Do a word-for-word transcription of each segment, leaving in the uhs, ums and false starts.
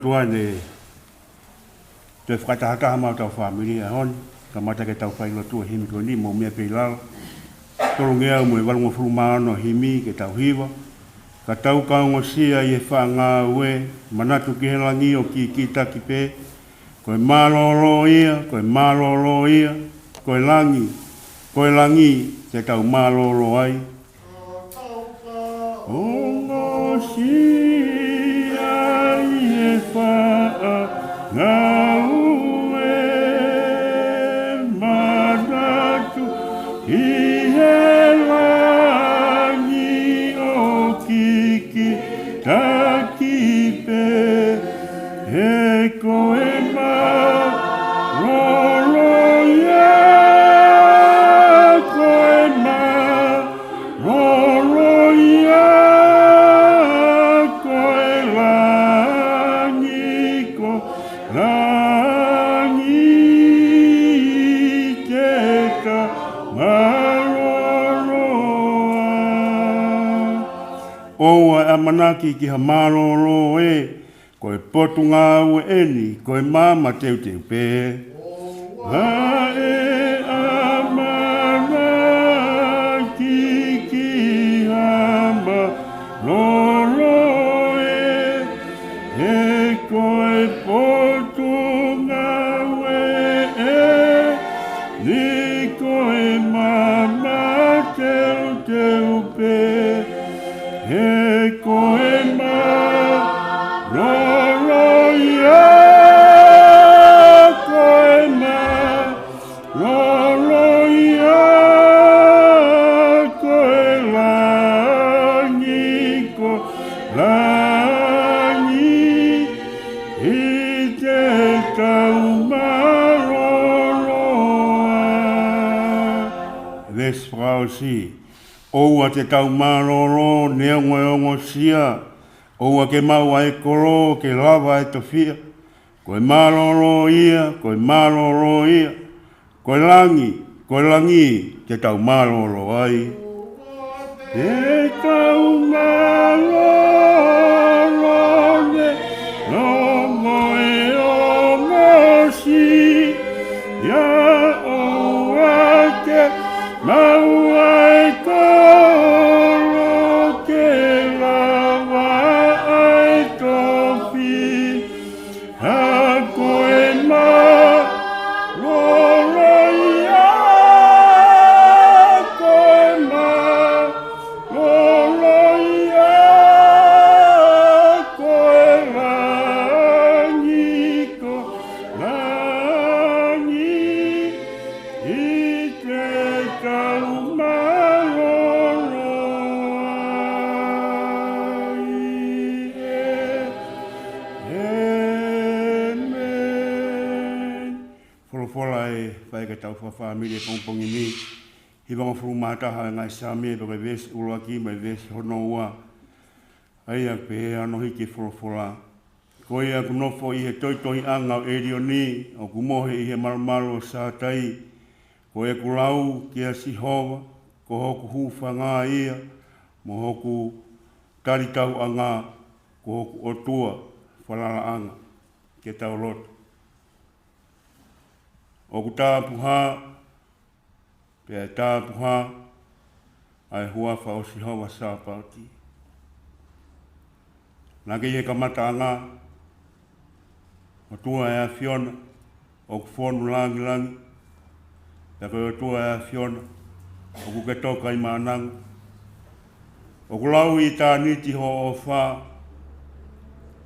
Tuane, te fakatahataha maʻa hotau fāmili he ʻaho ni, kamata ke tau fai lotu ʻa e himi ko eni, mou meʻa pē ʻi lalo. Tolungeau mo e valungofulu mā ono himi ke tau hiva. Ka tau ka ongosia ʻi he faʻa ngāue, manatu ki he langi ʻoku kikitaki pē. Ko e mālōlō ia, ko e mālōlō ia, ko e langi, ko e langi, te tau mālōlō ai. Ongosia ʻi he faʻa ngāue, manatu ki he langi ʻoku kikitaki pē, he ko e mālōlō ia, ko e mā- lōlō ia, ko e langi, ko e langi, te tau mālōlō ai. ʻOua ʻe ʻamanaki ki ha mālōlō ē, ko e potungāue eni, ko e maama teuteu pē. ʻOua ʻe ʻamanaki ki ha mālōlō ē, he ko e potungāue eni, ko e maama teuteu pē. He ko e mālōlō ia, ko e mālōlō ia, ko e langi, ko e langi, ʻi te tau mālōlō ai. Veesi fakaʻosi. ʻOua te tau mālōlō neongo e ongosia, ʻoua ke maʻu ʻa e kolo ke lava e tofiʻa. Ko e mālōlō ia, ko e mālōlō ia, ko e langi, ko e langi, te tau mālōlō ai. Te tau mālōlō neongo e ongosia, ʻoua te maʻu ʻa e kolo ke lava ʻa e tofiʻa. Ko e mālōlō ia, ko e mālōlō ia, ko e langi, ko e langi, ʻi te tau mālōlō ai. ʻĒmeni. Folofola ʻe fai ke tau fakafāmili he pongipongi ni. Hivangofulu mā taha ʻa e ngaahi Saame, pea ko e veesi ʻuluaki mo e veesi hono ua. ʻA ia pē ʻa hono hiki folofola. Ko ia ʻoku nofo ʻi he toitoiʻanga ʻo ʻElioni, ʻoku mohe ʻi he malumalu ʻo Sātai. Ko ʻeku lau kia Sihova, ko hoku hūfanga ia, mo hoku talitauʻanga, ko hoku ʻOtua falalaʻanga. Ke tau lotu. ʻOku tāpuhā, pea ʻe tāpuhā ʻa e huafa ʻo Sihova Sāpaoti. Naʻa ke ʻi he kamataʻanga, ʻOtua ʻa e ʻAfiona, ʻoku fonu langilangi, pea ko e ʻOtua ʻa e ʻAfiona, ʻoku ke toka ʻi maʻananga. ʻOku lau ʻi ʻitāniti hoʻo ʻofa,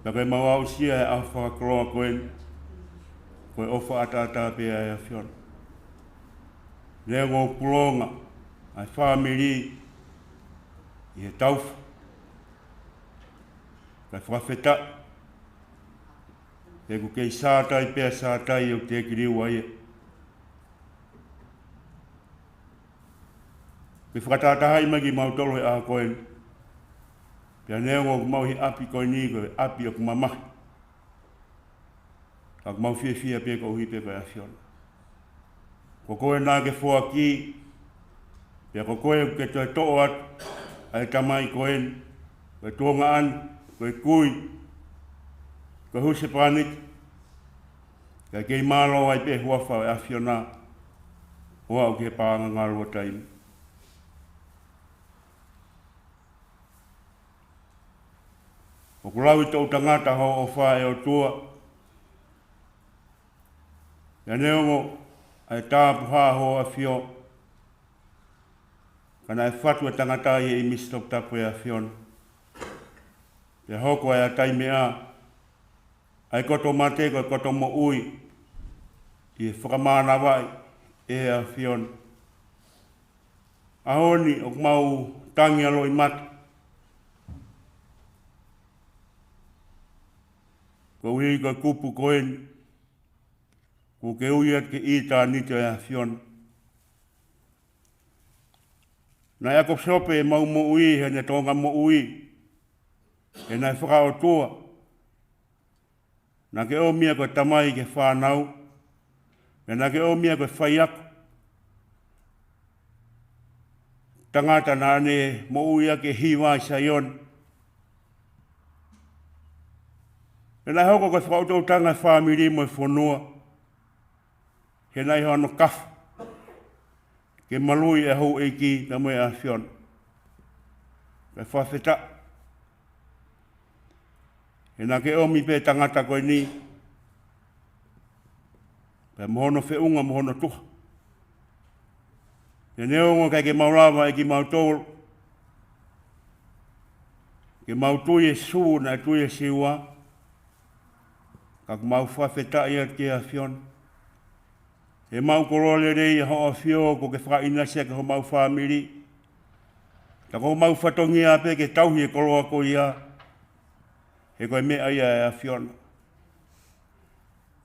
pea ke mau aʻusia ʻa e ʻofa fakakoloa ko eni, ko e ʻofa ʻataʻatā pē ʻa e ʻAfiona. Neongo ʻoku longa ʻa e fāmili ʻi he taufa, kae fakafetaʻi, he ʻoku kei Sātai pē ʻa Sātai ʻoku teʻeki liliu ai ia. Ke fakatahatahaʻi mai kimautolu he ʻaho ko eni. Pea neongo ʻoku mau ʻi he ʻapi ko eni ko e ʻapi ʻoku mamahi, ka ʻoku mau fiefia pē koeʻuhi pē ko e ʻAfiona. Ko koe naʻa ke foaki, pea ko koe ʻoku ke toe toʻo atu ʻa e tamai ko eni, ko e tuongaʻane, ko e kui, Ko e husepāniti, ka kei mālō ai pē huafa ʻo e ʻAfiona, ʻo aʻu ki he paʻanga ngalua taimi. ʻOku lau ʻi toʻutangata hoʻo ʻofa ʻe ʻOtua, ʻa e neongo ʻa e tāpuhā hoʻo ʻAfio, ka naʻe fatu e tangata ʻi he ʻīmisi toputapu ʻo e ʻAfiona. Pea hoko ʻa e ʻataimeʻa, ʻa e koto mate ko e koto moʻui, ʻi he fakamānavaʻi ʻe he ʻAfiona. ʻAho ni ʻoku mau tangi ʻa loʻimata, koeʻuhi ko e kupu ko eni, kuo ke ui atu ki he ʻitāniti ʻo e ʻAfiona. Naʻe ʻakopīsope ʻemau moʻui, heʻene toʻonga moʻui, he naʻe fakaʻotua. Naʻa ke ʻomi ia ko e tamai ki he fānau, pea naʻa ke ʻomi ia ko e faiako. Tangata naʻa ne moʻui ʻaki e hiva ʻi Saione. Pea naʻe hoko ko e fakaʻutoʻutanga e fāmili mo e fonua, he naʻe ʻi hono kafa ke maluʻi e houʻeiki pea mo e ʻAfiona. Kae fakafetaʻi, he naʻa ke ʻomi pē tangata ko eni, pea mo hono feʻunga mo hono tuha. He neongo ʻikai ke mau lava ʻe kimautolu ke mau tui e sū naʻe tui e Siua, ka ʻoku mau fakafetaʻi atu ki he ʻAfiona. ʻEmau koloa lelei ʻa hoʻo ʻAfio kuo ke fakaʻinasi ʻaki homau fāmili. Ka ko homau fatongia pē ke tauhi e koloa ko ia, he ko e meʻa ia ʻa e ʻAfiona.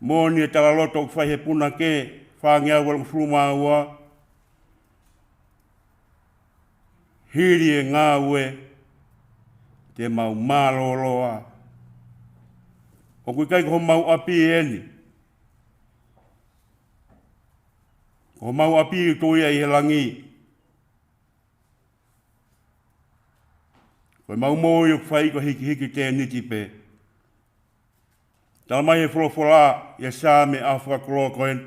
Moʻoni e talaloto ʻoku fai he Punake fāngeau valungofulu mā ua, hili e ngāue te mau mālōlō. ʻOku ʻikai ko homau ʻapi eni. Ko homau ʻapi ʻoku tuʻu ia ʻi he langi. Ko ʻemau moʻui ʻoku fai ko e hikihiki tēniti pē. Tala mai he folofola ʻi he Saame ʻaho fakakoloa ko eni,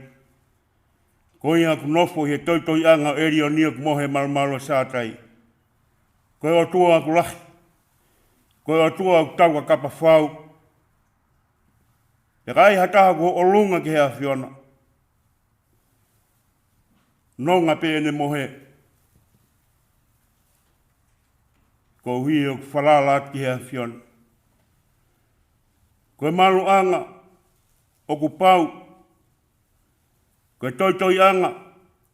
ko ia ʻoku nofo ʻi he toitoiʻanga ʻo ʻElioni ʻoku mohe malumalu ʻo Sātai. Ko e ʻOtua ʻoku lahi, ko e ʻOtua ʻoku tau kakapa fau. Pea ka ai ha taha ʻoku ʻolunga ki he ʻAfiona, nonga pē ʻene mohe, koeʻuhi ʻoku falala atu ki he ʻAfiona. Ko e maluʻanga ʻoku pau, ko e toitoiʻanga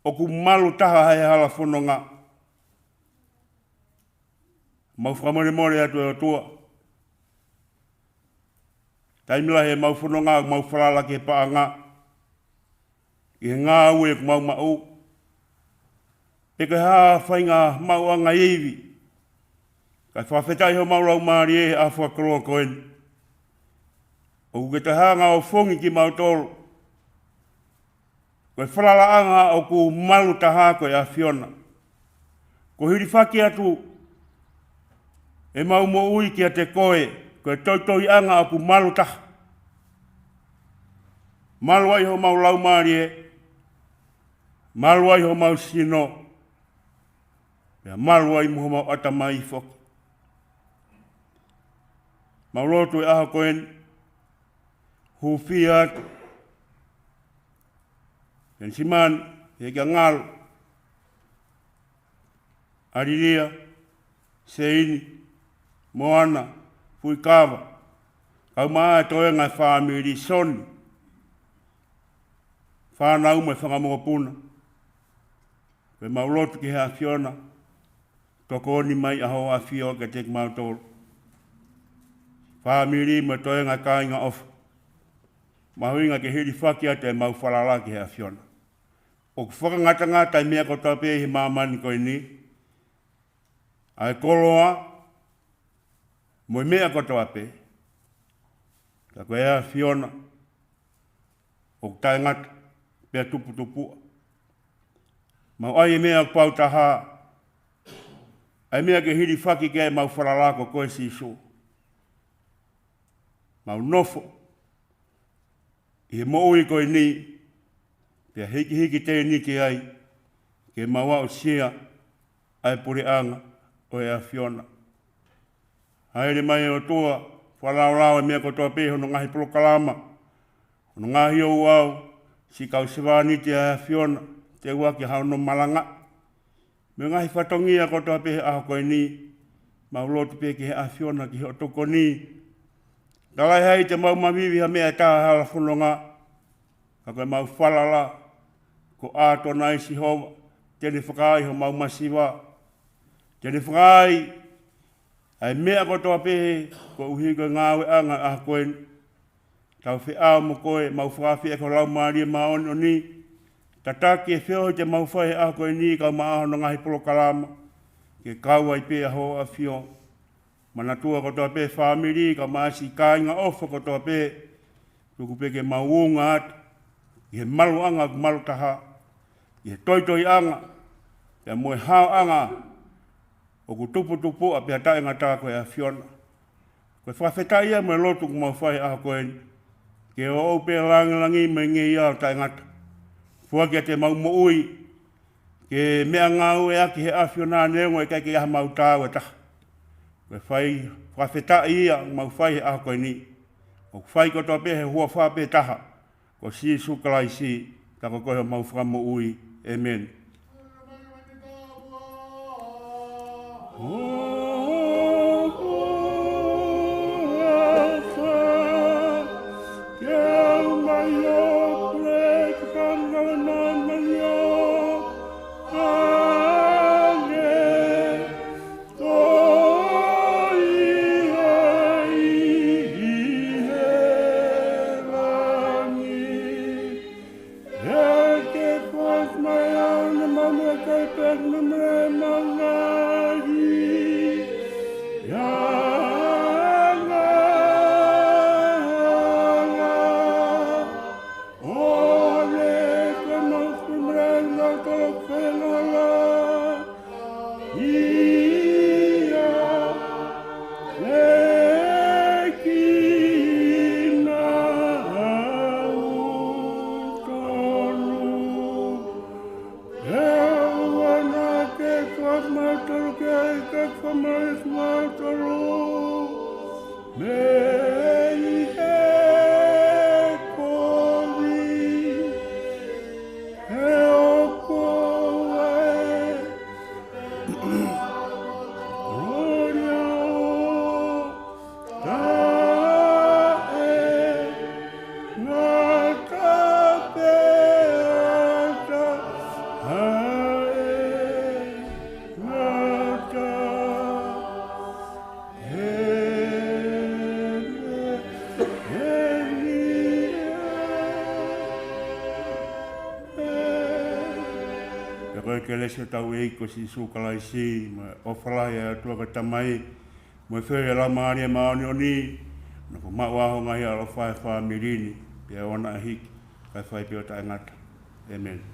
ʻoku malu taha he hala fononga. Mau fakamolemole atu ʻe ʻOtua, taimi lahi ʻemau fononga ʻoku mau falala ki he paʻanga, ki he ngāue ʻoku mau maʻu, pe ko e hā ha faʻahinga maʻuʻanga ivi. Kae fakafetaʻi homau laumālie he ʻaho fakakoloa ko eni, ʻoku ke toe hanga ʻo ofongi kimautolu. Ko e falalaʻanga ʻoku malu taha ko e ʻAfiona. Ko e hilifaki atu ʻemau moʻui kiate koe, ko e toitoiʻanga ʻoku malu taha. Malu ai homau laumālie, malu ai homau sino, pea malu ai mo homau ʻatamai foki. Mau lotu he ʻaho ko eni, hūfia atu Penisimani, Hekiangalo, ʻAlilia, Seini, Moana, Fuikava, kae ʻumaʻā e toenga e fāmili, Soni, fānau mo e fanga mokopuna. Pea mau lotu ki he ʻAfiona, tokoni mai ʻa hoʻo ʻAfio kiate kimautolu. Fāmili mo e toenga e kāinga ʻofa. Mahuʻinga ke hilifaki atu ʻemau falala ki he ʻAfiona. ʻOku fakangatangata e meʻa kotoa pē ʻi he māmani ko eni, ʻa e koloa mo e meʻa kotoa pē. Ka ko e ʻAfiona ʻoku taʻengata pea tuputupuʻa. Mau ʻai e meʻa ʻoku pau taha, ʻa e meʻa ke hilifaki ki ai ʻemau falala ko koe Sīsū. Mau nofo ʻi he moʻui ko eni, pea hikihiki tēniti ai, ke mau aʻusia ʻa e puleʻanga ʻo e ʻAfiona. Haʻele mai ʻOtua, fakalaolao e meʻa kotoa pē hono ngaahi polokalama, hono ngaahi ouau, siʻi kau sevāniti ʻa e ʻAfiona, teuaki ha ono malanga. Mo e ngaahi fatongia kotoa pē he ʻaho ko eni, mau lotu pē ki he ʻAfiona ki hoʻo tokoni. Talaʻehai te mau mavivi ha meʻa ʻe taha hala fononga, ka ko e mau falala, ko ʻAtonai Sihova, te ne fakaai homau masiva. Te ne fakaai ʻa e meʻa kotoa pē he koeʻuhi ko e ngāueʻanga ʻa ko eni. Tau feʻao mo koe, mau fakaafeʻi ʻaki ho Laumālie Māʻoniʻoni. Tataki e feohi te mau fai he ʻaho ko eni, kau maʻa hono ngaahi polokalama, ke kau ai pē ʻa hoʻo ʻAfio. Manatua kotoa pē fāmili, kau maʻa siʻi kāinga ʻofa kotoa pē. Tuku pē ke mau unga atu ʻi he maluʻanga ʻoku malu taha, ʻi he toitoiʻanga, pea mo e haoʻanga ʻoku tuputupuʻa pea taʻengata ko e ʻAfiona. Ko e fakafetaʻi ia mo e lotu ʻoku mau fai he ʻaho ko eni, ke ʻoʻou pē langilangi mo e ngeia ʻo taʻengata. Foaki ʻa e mau moʻui ke meʻangāueʻaki he ʻAfiona, neongo ʻe ʻikai ke ʻi ai hamau taau ʻe taha. Ko e fai fakafetaʻi ia ʻoku mau fai he ʻaho ko eni, ʻoku fai kotoa pē he huafa pē taha, ko Sīsū Kalaisi, ka ko koe homau Fakamoʻui. ʻĒmeni. Ko ia ʻi he langi, ʻe ke foaki mai ʻa e manu ʻa e kai pē mo e mele mo e ngaahi angahala. ʻO ne ke mau kumrena tau fenala ia, ʻe kinautolu ʻe ua na ke kau mautolu ke ai ke kau mai mautolu. Mei he kovi, he ʻoku ai, ʻo ia ʻo taʻe ngata pea taʻe ngata. Pea ko e kelesi ʻa hotau ʻEiki ko Sīsū Kalaisi, mo e ʻofa lahi ʻa e ʻOtua ko e Tamai, mo e feohi ʻa e Laumālie Māʻoniʻoni, nofo maʻu ʻa e ngaahi ʻaloʻofa ʻa e fāmili ni, pea ʻoua naʻa hiki, kae fai pē ʻo taʻengata. ʻĒmeni.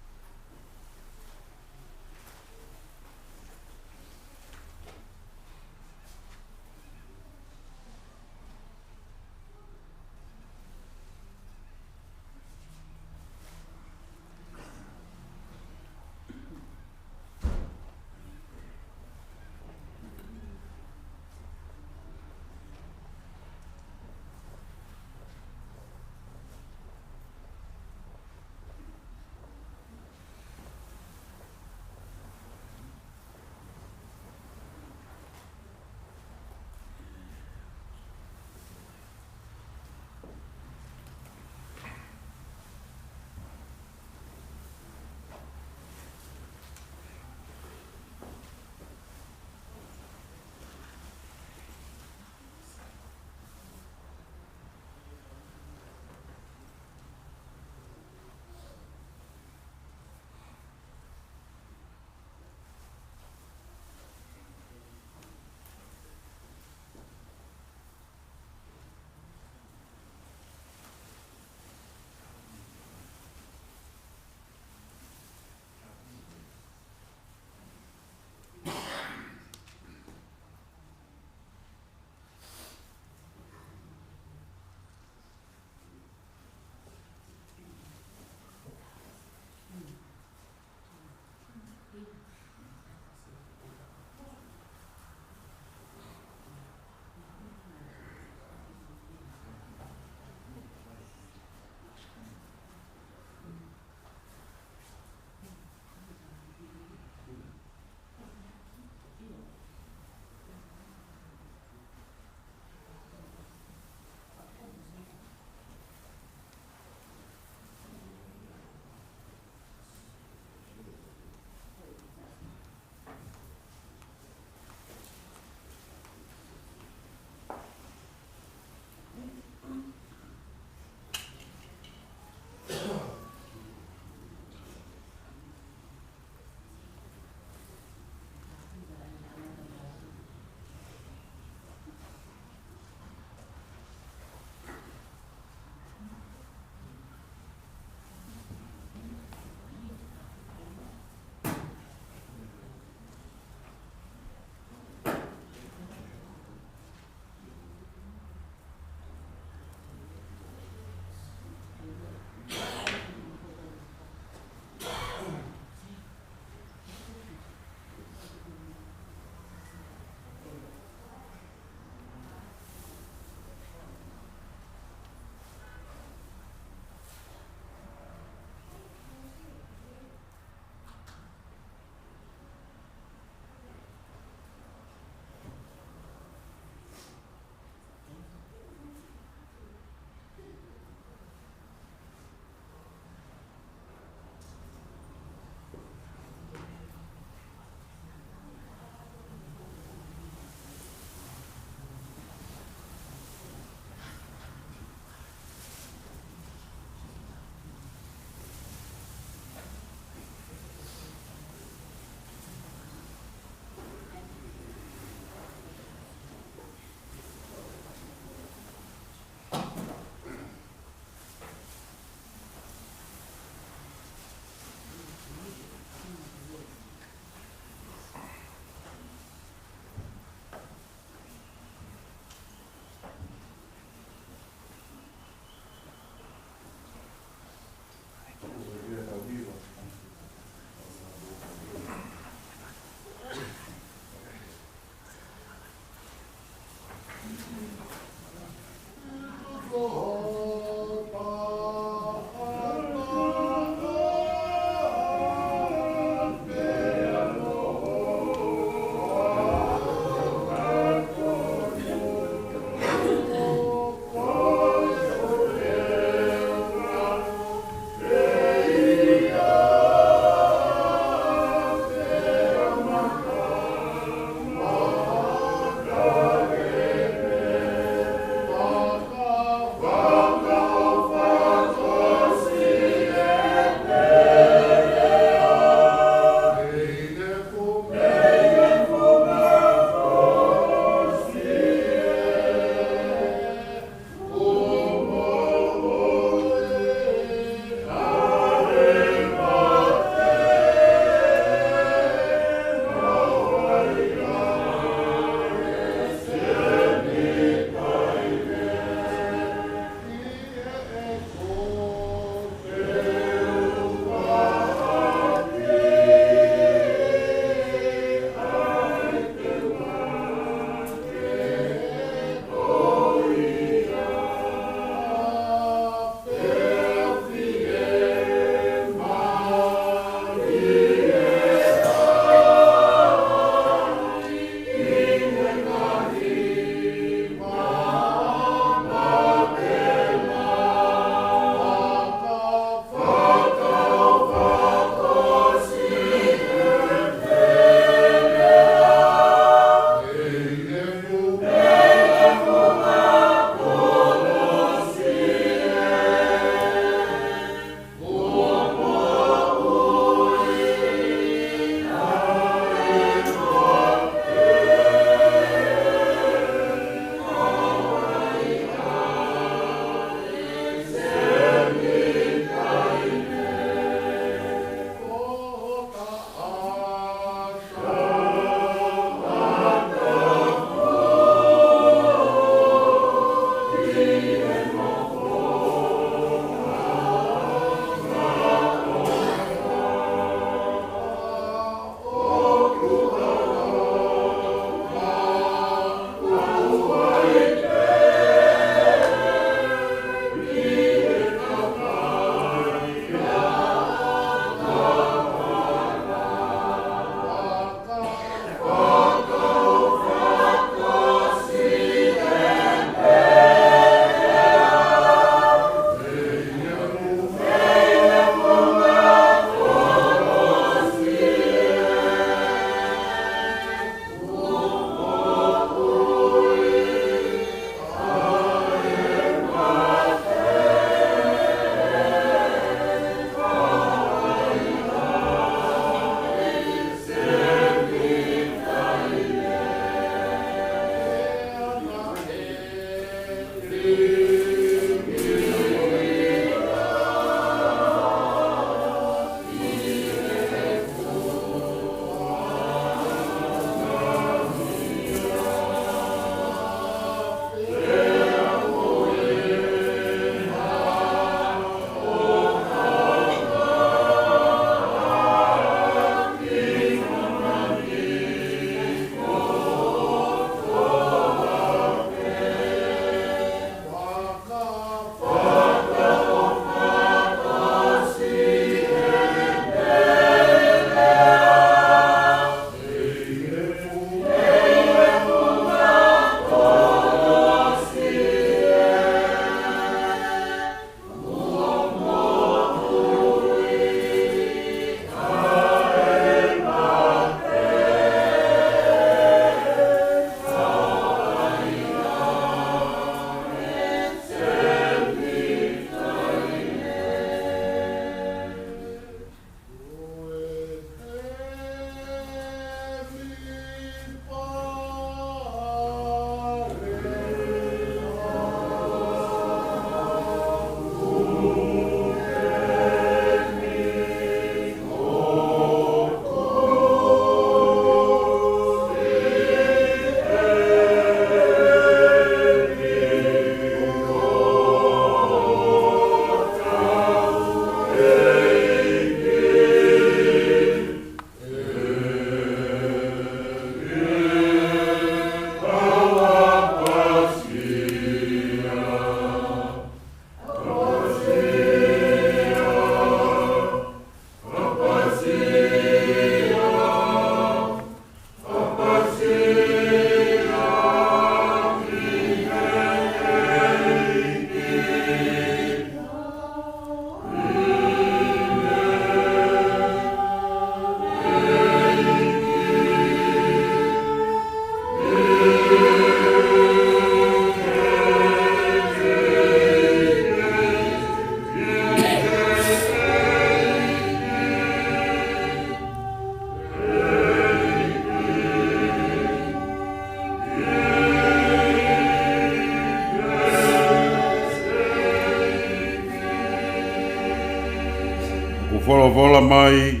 Folofola mai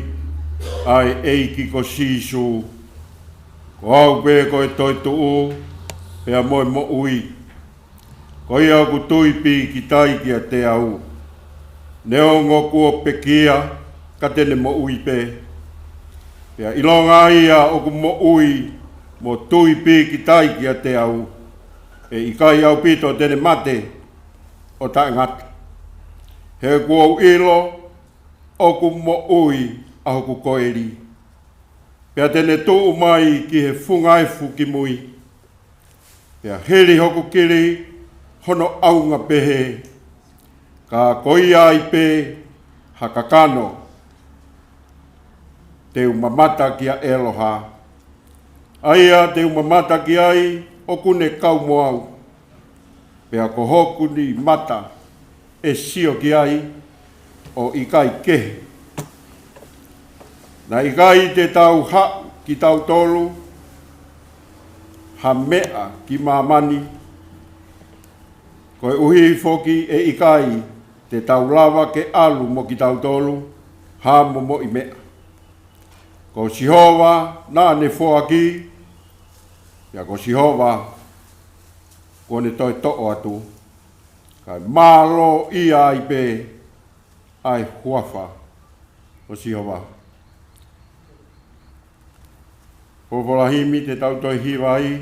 ʻa e ʻEiki ko Sīsū, ko au pē ko e toetuʻu pea mo e moʻui. Ko ia ʻoku tui pīkitai kiate au, neongo kuo pekia, ka te ne moʻui pē. Pea ʻilonga ia ʻoku moʻui mo tui pīkitai kiate au, ʻe ʻikai ʻaupito te ne mate ʻo taʻengata. He kuo u ʻilo ʻoku moʻui ʻa hoku koeli, pea te ne tuʻu mai ki he funga efu ki mui. Pea hili hoku kili hono ʻaunga pehē, ka ko ia ai pē ha kakano, te u mamata kia ʻEloha. ʻA ia te u mamata ki ai ʻoku ne kau mo au, pea ko hoku ni mata ʻe sio ki ai ʻo ʻikai kehe. Naʻe ʻikai te tau haʻu kitautolu ha meʻa ki māmani, koeʻuhi foki ʻe ʻikai te tau lava ke ʻalu mo kitautolu ha momoʻi meʻa. Ko Sihova naʻa ne foaki, pea ko Sihova kuo ne toe toʻo atu, kae mālō ia ai pē ʻa e huafa ʻo Sihova. Folofola himi te tau toe hiva ai,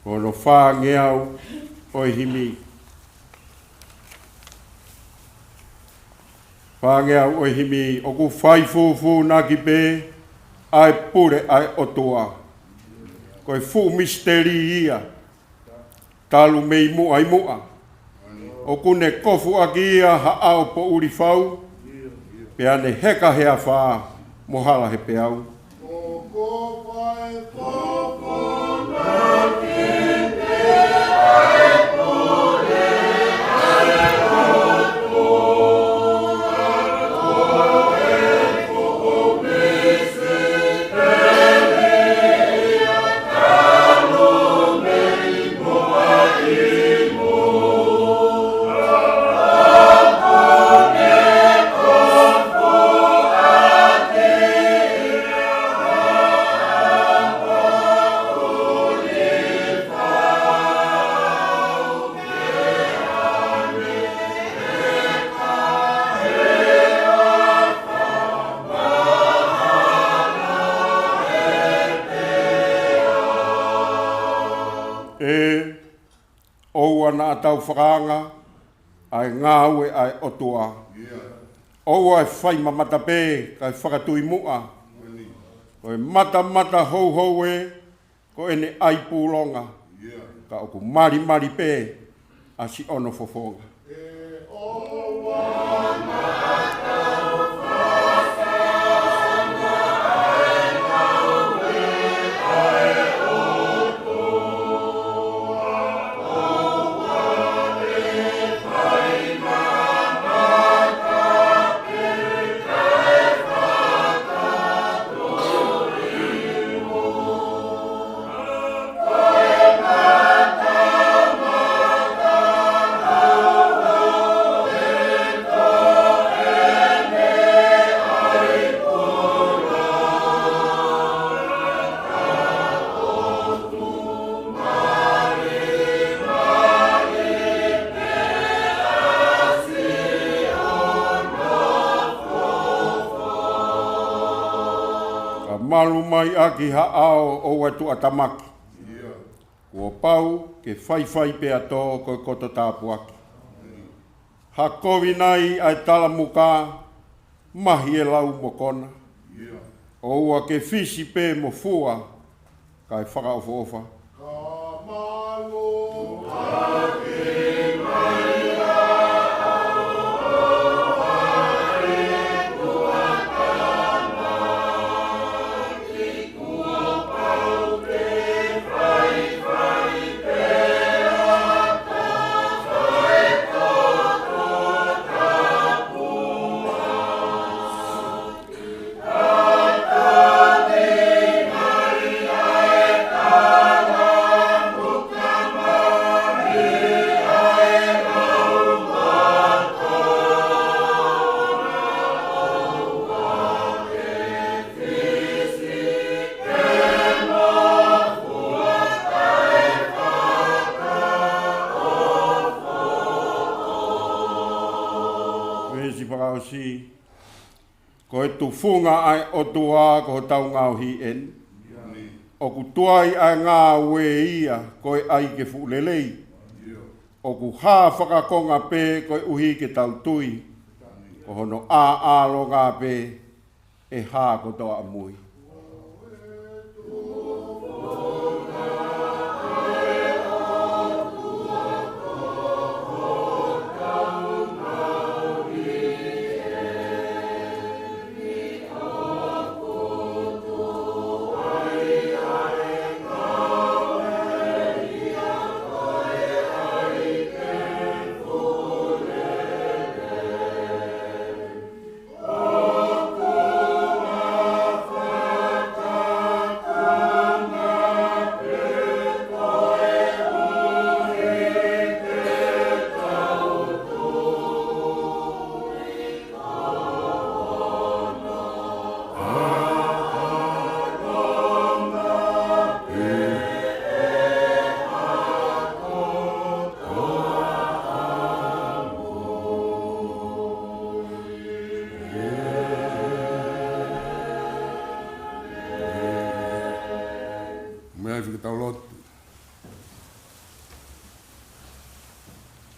ko hono fāngeau ʻo e himi. Fāngeau ʻo e himi. ʻOku fai fūfūnaki pē ʻa e pule ʻa e ʻOtua. Ko e fuʻu misiteli ia, talu mei muʻa ʻi muʻa. ʻOku ne kofu ʻaki ia ha ʻao poʻuli fau, pea ne heka he afā mo hala he peau. ʻE, ʻoua naʻa tau fakaanga ʻa e ngāue ʻa e ʻOtua. ʻOua ʻe fai mamata pē, kae fakatui muʻa. Ko e matamata houhou ē, ko ʻene ʻai pūlonga, ka ʻoku malimali pē ʻa siʻono fofonga. Ka malu mai ʻaki ha ʻao ʻoua ʻe tuʻatamaki. Kuo pau ke faifai pea tō ko e koto tāpuaki. Ha kovi nai ʻa e talamuka, mahi e lau mo kona. ʻOua ke fisi pē mo fua, kae fakaʻofoʻofa. Si, ko e tufunga ʻa e ʻOtua ko hotau ngaohi eni. ʻOku tuai ʻa e ngāue ia ko e ʻai ke fuʻu lelei. ʻOku hā fakakonga pē koeʻuhi ke tau tui. Ko hono ʻāʻālonga pē ʻe hā kotoa ʻamui. Mea i fika tau lotu.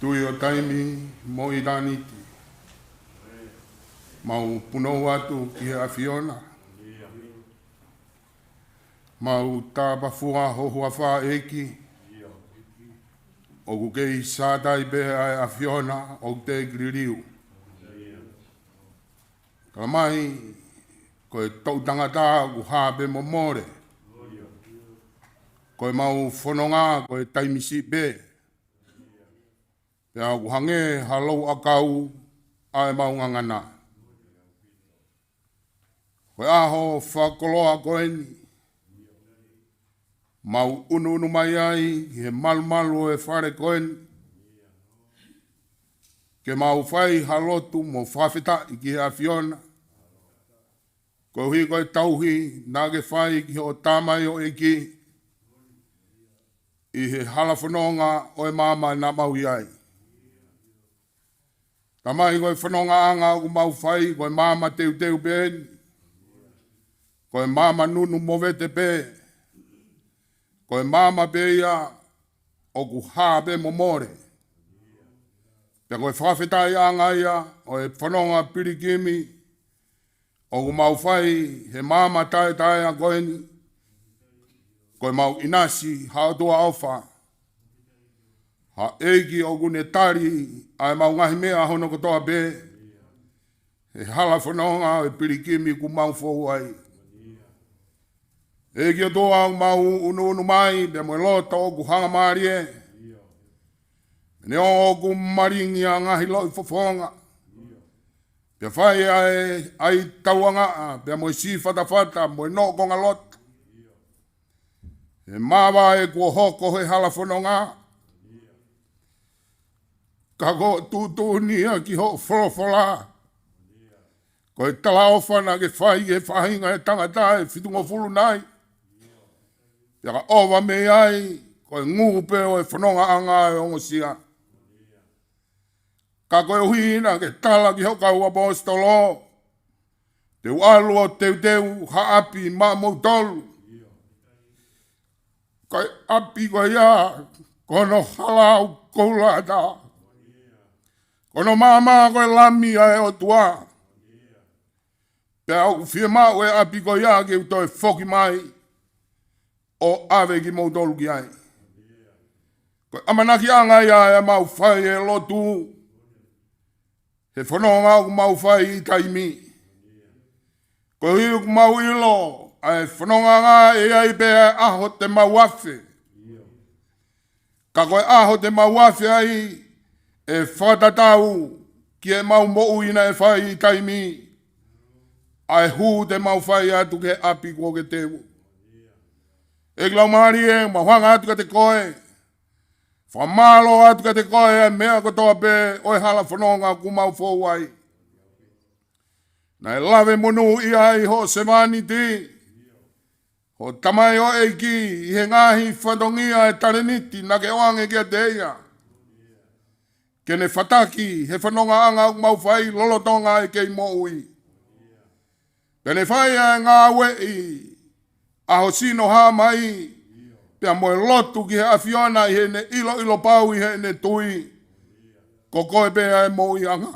Tuʻi ʻo taimi mo ʻitāniti. Mau punou atu ki he ʻAfiona. Mau tāpafua ho huafa ʻEiki. ʻOku kei sātai pē ʻa e ʻAfiona ʻoku teʻeki liliu. Ka mai, ko e toʻu tangata ʻoku hā pē mo mole. Ko e mau fononga, ko e taimi siʻi pē. Pea ʻoku hangē ha lou ʻakau ʻa e mau ngangana. Ko e ʻaho fakakoloa ko eni. Mau ʻunuʻunu mai ai he malumalu ʻo e fale ko eni. Ke mau fai ha lotu mo fakafetaʻi ki he ʻAfiona. Koeʻuhi ko e tauhi naʻa ke fai ki hoʻo tamaioʻeiki ʻi he hala fononga ʻo e maama naʻa mau ʻi ai. Tamai, ko e fonongaʻanga ʻoku mau fai, ko e maama teuteu pē eni. Ko e maama nunu movete pē. Ko e maama pē ia ʻoku hā pē mo mole. Pea ko e fakafetaʻiʻanga ia ʻo e fononga pilikimi ʻoku mau fai he maama taʻetaʻeʻaho ko eni. Ko e mau ʻinasi ha ʻOtua ʻofa. Ha ʻEiki ʻoku ne tali ʻa e mau ngaahi meʻa hono kotoa pē. He hala fononga ʻo e pilikimi kuo mau fou ai. ʻEiki ʻOtua, ʻoku mau ʻunuʻunu mai pea mo e loto ʻoku hangamālie. Neongo ʻoku malingi ʻa e ngaahi loʻifofonga. Pea fai ʻa e ʻai tauangaʻa, pea mo e sī fatafata, mo e noʻo konga loto. He māvae kuo hoko he hala fononga. Ka ko e tuʻutuʻuni ia ki hoʻo folofola. Ko e talaʻofa naʻa ke fai he faʻahinga ʻo e tangata ʻe fitungofulu nai. Pea ka ʻova mei ai, ko e ngū pē ʻo e fonongaʻanga ʻo e ongosia. Ka koeʻuhi naʻa ke tala ki hoʻo kau ʻaposetolo, te u ʻalu ʻo teuteu ha ʻapi maʻa moutolu. Ko e ʻapi ko ia, ko hono hala ʻoku ou lata. Ko hono maama ko e Lami ʻa e ʻOtua. Pea ʻoku fiemaʻu e ʻapi ko ia ke u toe foki mai ʻo ʻave kimoutolu ki ai. Ko e ʻamanakiʻanga ia ʻa e mau fai e lotu. He fononga ʻoku mau fai ʻi taimi. Koeʻuhi ʻoku mau ʻilo ʻa e fonongaʻanga ʻe ʻi ai pē ʻa e ʻaho te mau afe. Ka ko e ʻaho te mau afe ai ʻe fakatatau ki he mau moʻui naʻe fai ʻi taimi. ʻA e hū te mau fai atu ki he ʻapi kuo ke teu. ʻEiki Laumālie, mau hanga atu kiate koe. Fakamālō atu kiate koe ʻa e meʻa kotoa pē ʻo e hala fononga kuo mau fou ai. Naʻe lave monūʻia ai hoʻo sevāniti, hoʻo tamaioʻeiki ʻi he ngaahi fatongia ʻo e talēniti naʻa ke ʻoange kiate ia. ke ne fataki he fonongaʻanga ʻoku mau fai lolotonga e kei moʻui. Pea ne fai ʻa e ngāueʻi ʻa ho sino hāmai, pea mo e lotu ki he ʻAfiona ʻi heʻene ʻiloʻilo pau ʻi heʻene tui. Ko koe pē ʻa e moʻuiʻanga.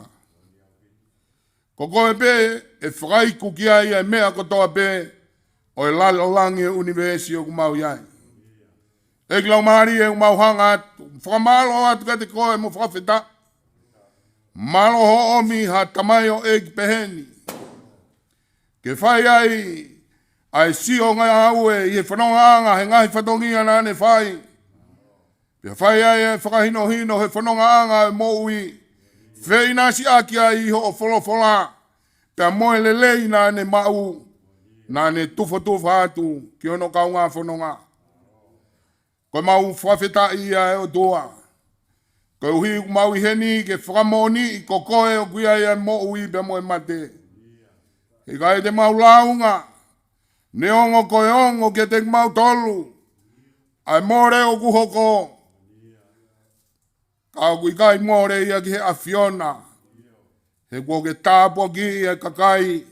Ko koe pē ʻe fakaiku ki ai ʻa e meʻa kotoa pē ʻo e lalo langi ʻo e ʻunivēsi ʻoku mau ʻi ai. ʻEiki Laumālie, ʻoku mau hanga atu, fakamālō atu kiate koe mo fakafetaʻi. Mālō hoʻo ʻomi ha tamaioʻeiki peheni ke fai ai ʻa e sio ngāue ʻi he fonongaʻanga he ngaahi fatongia naʻa ne fai. Pea fai ai e fakahinohino he fonongaʻanga e moʻui, feʻinasiʻaki ai ʻi hoʻo folofola, pea mo e lelei naʻa ne maʻu, naʻa ne tufatufa atu ki hono kaungā fononga. Ko ʻemau fakafetaʻi ia ʻe ʻOtua, koeʻuhi ʻoku mau ʻi heni ke fakamoʻoniʻi ko koe ʻoku ʻi ai ʻa e moʻui pea mo e mate. He ʻikai te mau lāunga, neongo ko e ongo kiate kimautolu ʻa e mole ʻoku hoko, ka ʻoku ʻikai mole ia ki he ʻAfiona, he kuo ke tāpuakiʻi ʻa e kakai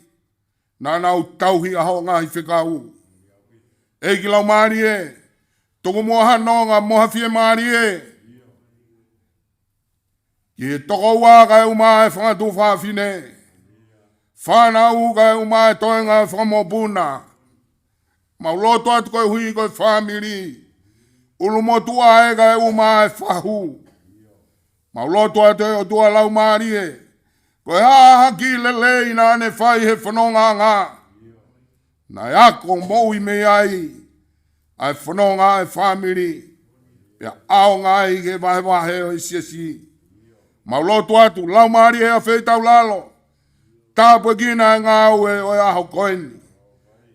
naʻa nau tauhi ʻa hoʻo ngaahi fekau. ʻEiki Laumālie, tuku muʻa ha nonga mo ha fiemālie ki he tokoua kae ʻumaʻā e fanga tuofāfine, fānau kae ʻumaʻā e toenga fakamokopuna. Mau lotu atu koeʻuhi ko e fāmili, ʻulumotuʻa ē kae ʻumaʻā e fahu. Mau lotu atu ʻe ʻOtua Laumālie, ko e hā ha kiʻi lelei naʻa ne fai he fonongaʻanga, naʻe ako moʻui mei ai ʻa e fononga ʻa e fāmili, pea ʻaonga ai ki he vahevahe ʻo e siasi. Mau lotu atu, Laumālie ʻa Feitaulalo, tāpuekina e ngāue ʻo e ʻaho ko eni.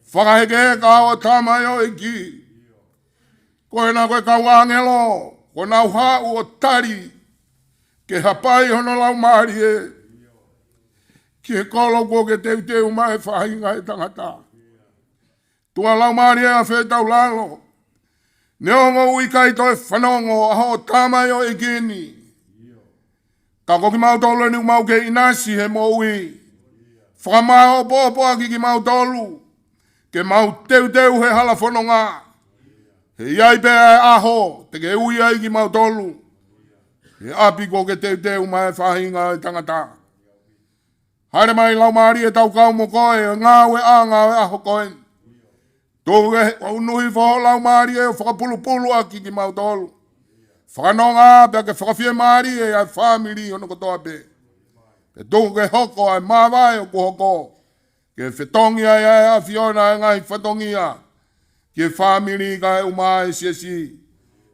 Fakahekeheka hoʻo tamaioʻeiki, ko ena ko e kau ʻāngelo, kuo nau haʻu ʻo tali ke hapai hono laumālie ki he kolo kuo ke teuteu mai e faʻahinga ʻo e tangata. ʻOtua Laumālie ʻa Feitaulalo, neongo ʻoku ʻikai toe fanongo ʻa hoʻo tamaioʻeiki ni, ka ko kimautolu eni ʻoku mau kei ʻinasi he moʻui. Fakamāʻopoʻopo ʻaki kimautolu ke mau teuteu he hala fononga, he ʻe ʻi ai pē ʻa e ʻaho te ke ui ai kimautolu ki he ʻapi kuo ke teuteu mai e faʻahinga ʻo e tangata. Hāʻele mai Laumālie, tau kau mo koe he ngāueʻanga ʻo e ʻaho ko eni. Tuku ke unuhi fo ho Laumālie ʻo fakapulupulu ʻaki kimautolu. Fakanonga pea ke fakafiemālie ʻa e fāmili hono kotoa pē. Pea tuku ke hoko ʻa e māvae ʻoku hoko, ke fetongi ai ʻa e ʻAfiona e ngaahi fatongia ki he fāmili kae ʻumaʻā e siasi.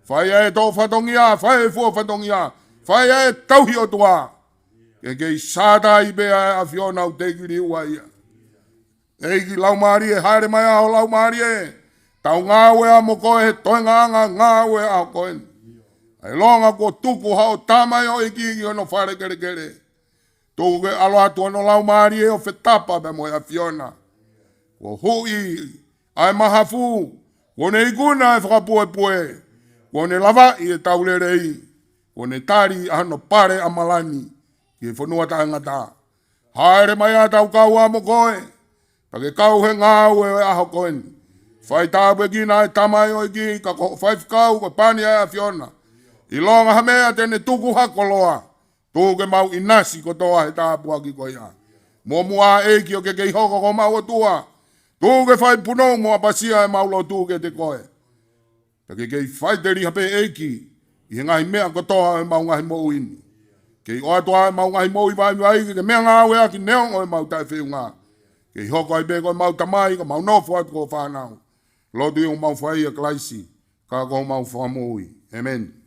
Fai ʻa e toʻo fatongia, fai ʻa e fua fatongia, fai ʻa e tauhi ʻOtua, ke kei sātai pē ʻa e ʻAfiona ʻoku teʻeki liua ia. ʻEiki Laumālie, hāʻele mai ʻa ho Laumālie, tau ngāue ʻa mo koe he toengaʻanga ngāue ʻa ko eni. ʻA e longa kuo tuku ʻe hoʻo tamaioʻeiki ki hono fale kelekele. Tuku ke ʻalu atu hono laumālie ʻo fetapa pea mo e ʻAfiona. Kuo huʻi ʻa e mahafu, kuo ne ikuna e fakapuepue, kuo ne lavaʻi e tau lelei, kuo ne tali ʻa hono pale ʻa Malani ki he fonua taʻengata. Hāʻele mai ʻa tau kau ʻa mo koe, pea ke kau he ngāue ʻo e ʻaho ko eni. Fai tāpuekina e tamaioʻeiki, ka ko hoʻo faifekau ko e pani ʻa e ʻAfiona. ʻIlonga ha meʻa te ne tuku ha koloa, tuku ke mau ʻinasi kotoa he tāpuaki ko ia. Muʻomuʻa ʻEiki ʻo ke kei hoko ko homau ʻOtua. Tuku ke fai punou mo ʻapasia ʻemau lotu kiate koe. Pea ke kei faʻiteliha pē ʻEiki ʻi he ngaahi meʻa kotoa ʻo ʻemau ngaahi moʻui ni. Kei ʻoatu ʻa ʻemau ngaahi moʻui vaivai ke ke meʻangāueʻaki neongo ʻemau taʻefeʻunga. Kei hoko ai pē ko homau Tamai ka mau nofo atu ko ho fānau. Lotu ʻi homau fai ʻia Kalaisi, ka ko homau Fakamoʻui. ʻĒmeni.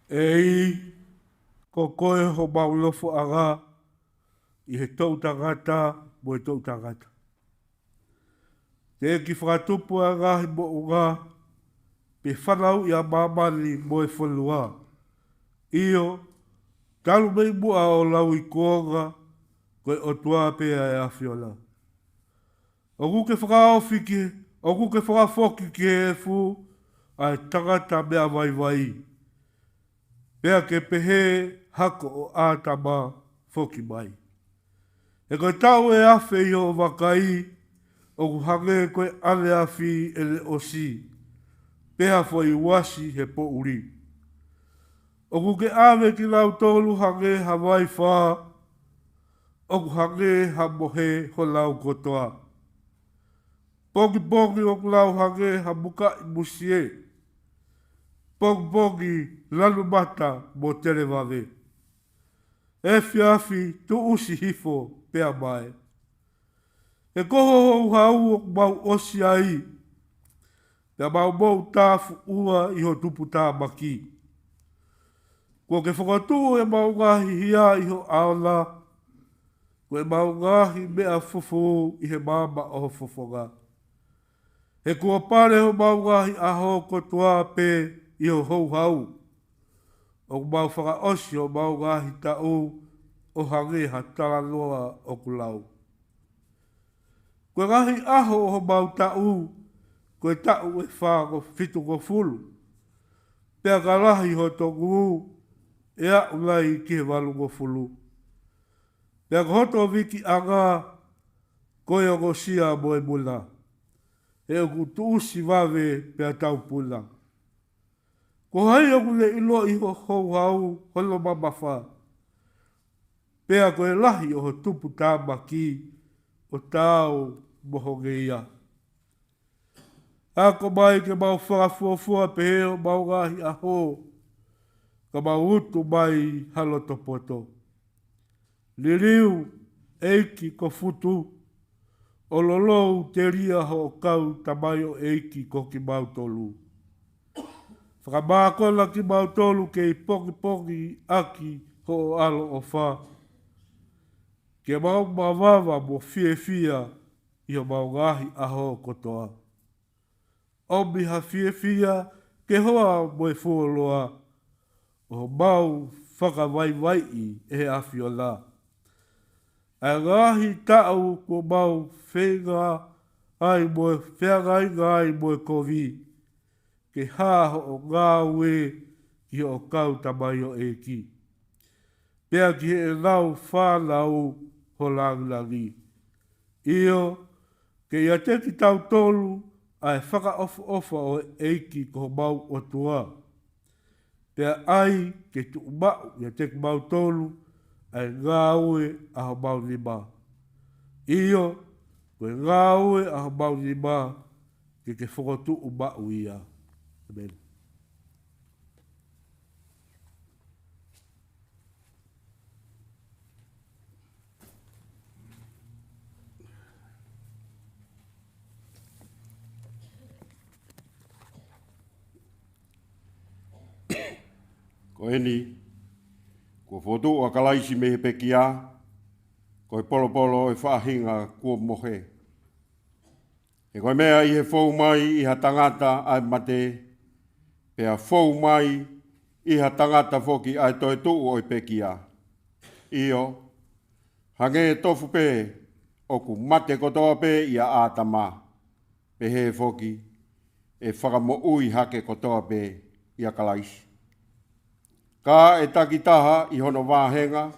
ʻEiki, ko koe homau nofoʻanga ʻi he toʻutangata mo e toʻutangata. Teʻeki fakatupu ʻa e ngaahi moʻunga, pe fanauʻi ʻa māmani mo e fonua. ʻIo, talu mei muʻa ʻo lauikuonga, ko e ʻOtua pē ʻa e ʻAfiona. ʻOku ke fakaofi ki, ʻoku ke fakafoki ki he efu ʻa e tangata meʻa vaivai, pea ke pehē hako ʻo ʻĀtama foki mai. He ko e taʻu ʻe afe ʻi hoʻo vakai, ʻoku hangē ko e ʻaneafi ʻene ʻosi, pe ha foʻi uasi he poʻuli. ʻOku ke ʻave kinautolu hangē ha vaifā, ʻoku hangē ha mohe honau kotoa. Pongipongi ʻoku nau hangē ha mukaʻi musie. Pongipongi lanu mata mo televave. Efiafi tuʻusi hifo pea mae. He ko ho houhau ʻoku mau ʻosi ai, pea mau moʻutāfuʻua ʻi ho tuputāmaki. Kuo ke fokotuʻu ʻemau ngaahi hia ʻi ho ʻao na, ko ʻemau ngaahi meʻa fufū ʻi he maama ʻo ho fofonga. He kuo pale homau ngaahi ʻaho kotoa pē ʻi ho houhau. ʻOku mau fakaʻosi homau ngaahi taʻu ʻo hangē ha talanoa ʻoku lau. Ko e ngaahi ʻaho ʻo homau taʻu, ko e taʻu ʻe fā ko fitungofulu. Pea ka lahi ho tongū, ʻe aʻu nai ki he valungofulu. Pea ko hoto vikiʻanga, ko e ongosia mo e muna. He ʻoku tuʻusi vave pea taupuna. Ko hai ʻoku ne ʻiloʻi ho houhau hono mamafa? Pea ko e lahi ʻo ho tuputāmaki ʻo taau mo ho ngeia. Ako mai ke mau fakafuofua pehē ʻo mau ngaahi ʻaho, ka mau utu mai ha loto poto. Liliu, ʻEiki ko Futu, ʻo lolou telia hoʻo kau tamaioʻeiki ko kimautolu. Fakamākona kimautolu kei pongipongi ʻaki hoʻo ʻaloʻofa. Ke mau mavava mo fiefia ʻi homau ngaahi ʻaho kotoa. ʻOmi ha fiefia ke hoa mo e fuoloa ʻo homau fakavaivaiʻi ʻe he ʻAfiona. ʻA e ngaahi taʻu kuo mau feinga ai mo e feangainga ai mo e kovi, ke hā hoʻo ngāue ki hoʻo kau tamaioʻeiki. Pea ki heʻenau fānau ho langilangi. ʻIo, ke ʻiate kitautolu ʻa e fakaʻofoʻofa ʻo e ʻEiki ko homau ʻOtua. Pea ʻai ke tuʻu maʻu ʻiate kimautolu ʻa e ngāue ʻa homau nima. ʻIo, ko e ngāue ʻa homau nima ke ke fokotuʻu maʻu ia. ʻĒmeni. Ko eni, kuo fokotuʻu ʻa Kalaisi mei he pekia, ko e polopolo ʻo e faʻahinga kuo mohe. He ko e meʻa ʻi he fou mai ʻi ha tangata ʻa e mate, pea fou mai ʻi ha tangata foki ʻa e toetuʻu ʻo e pekia. ʻIo, hangē tofu pē ʻoku mate kotoa pē ʻia ʻĀtama, pehē foki ʻe fakamoʻui hake kotoa pē ʻia Kalaisi. Ka ʻe takitaha ʻi hono vāhenga,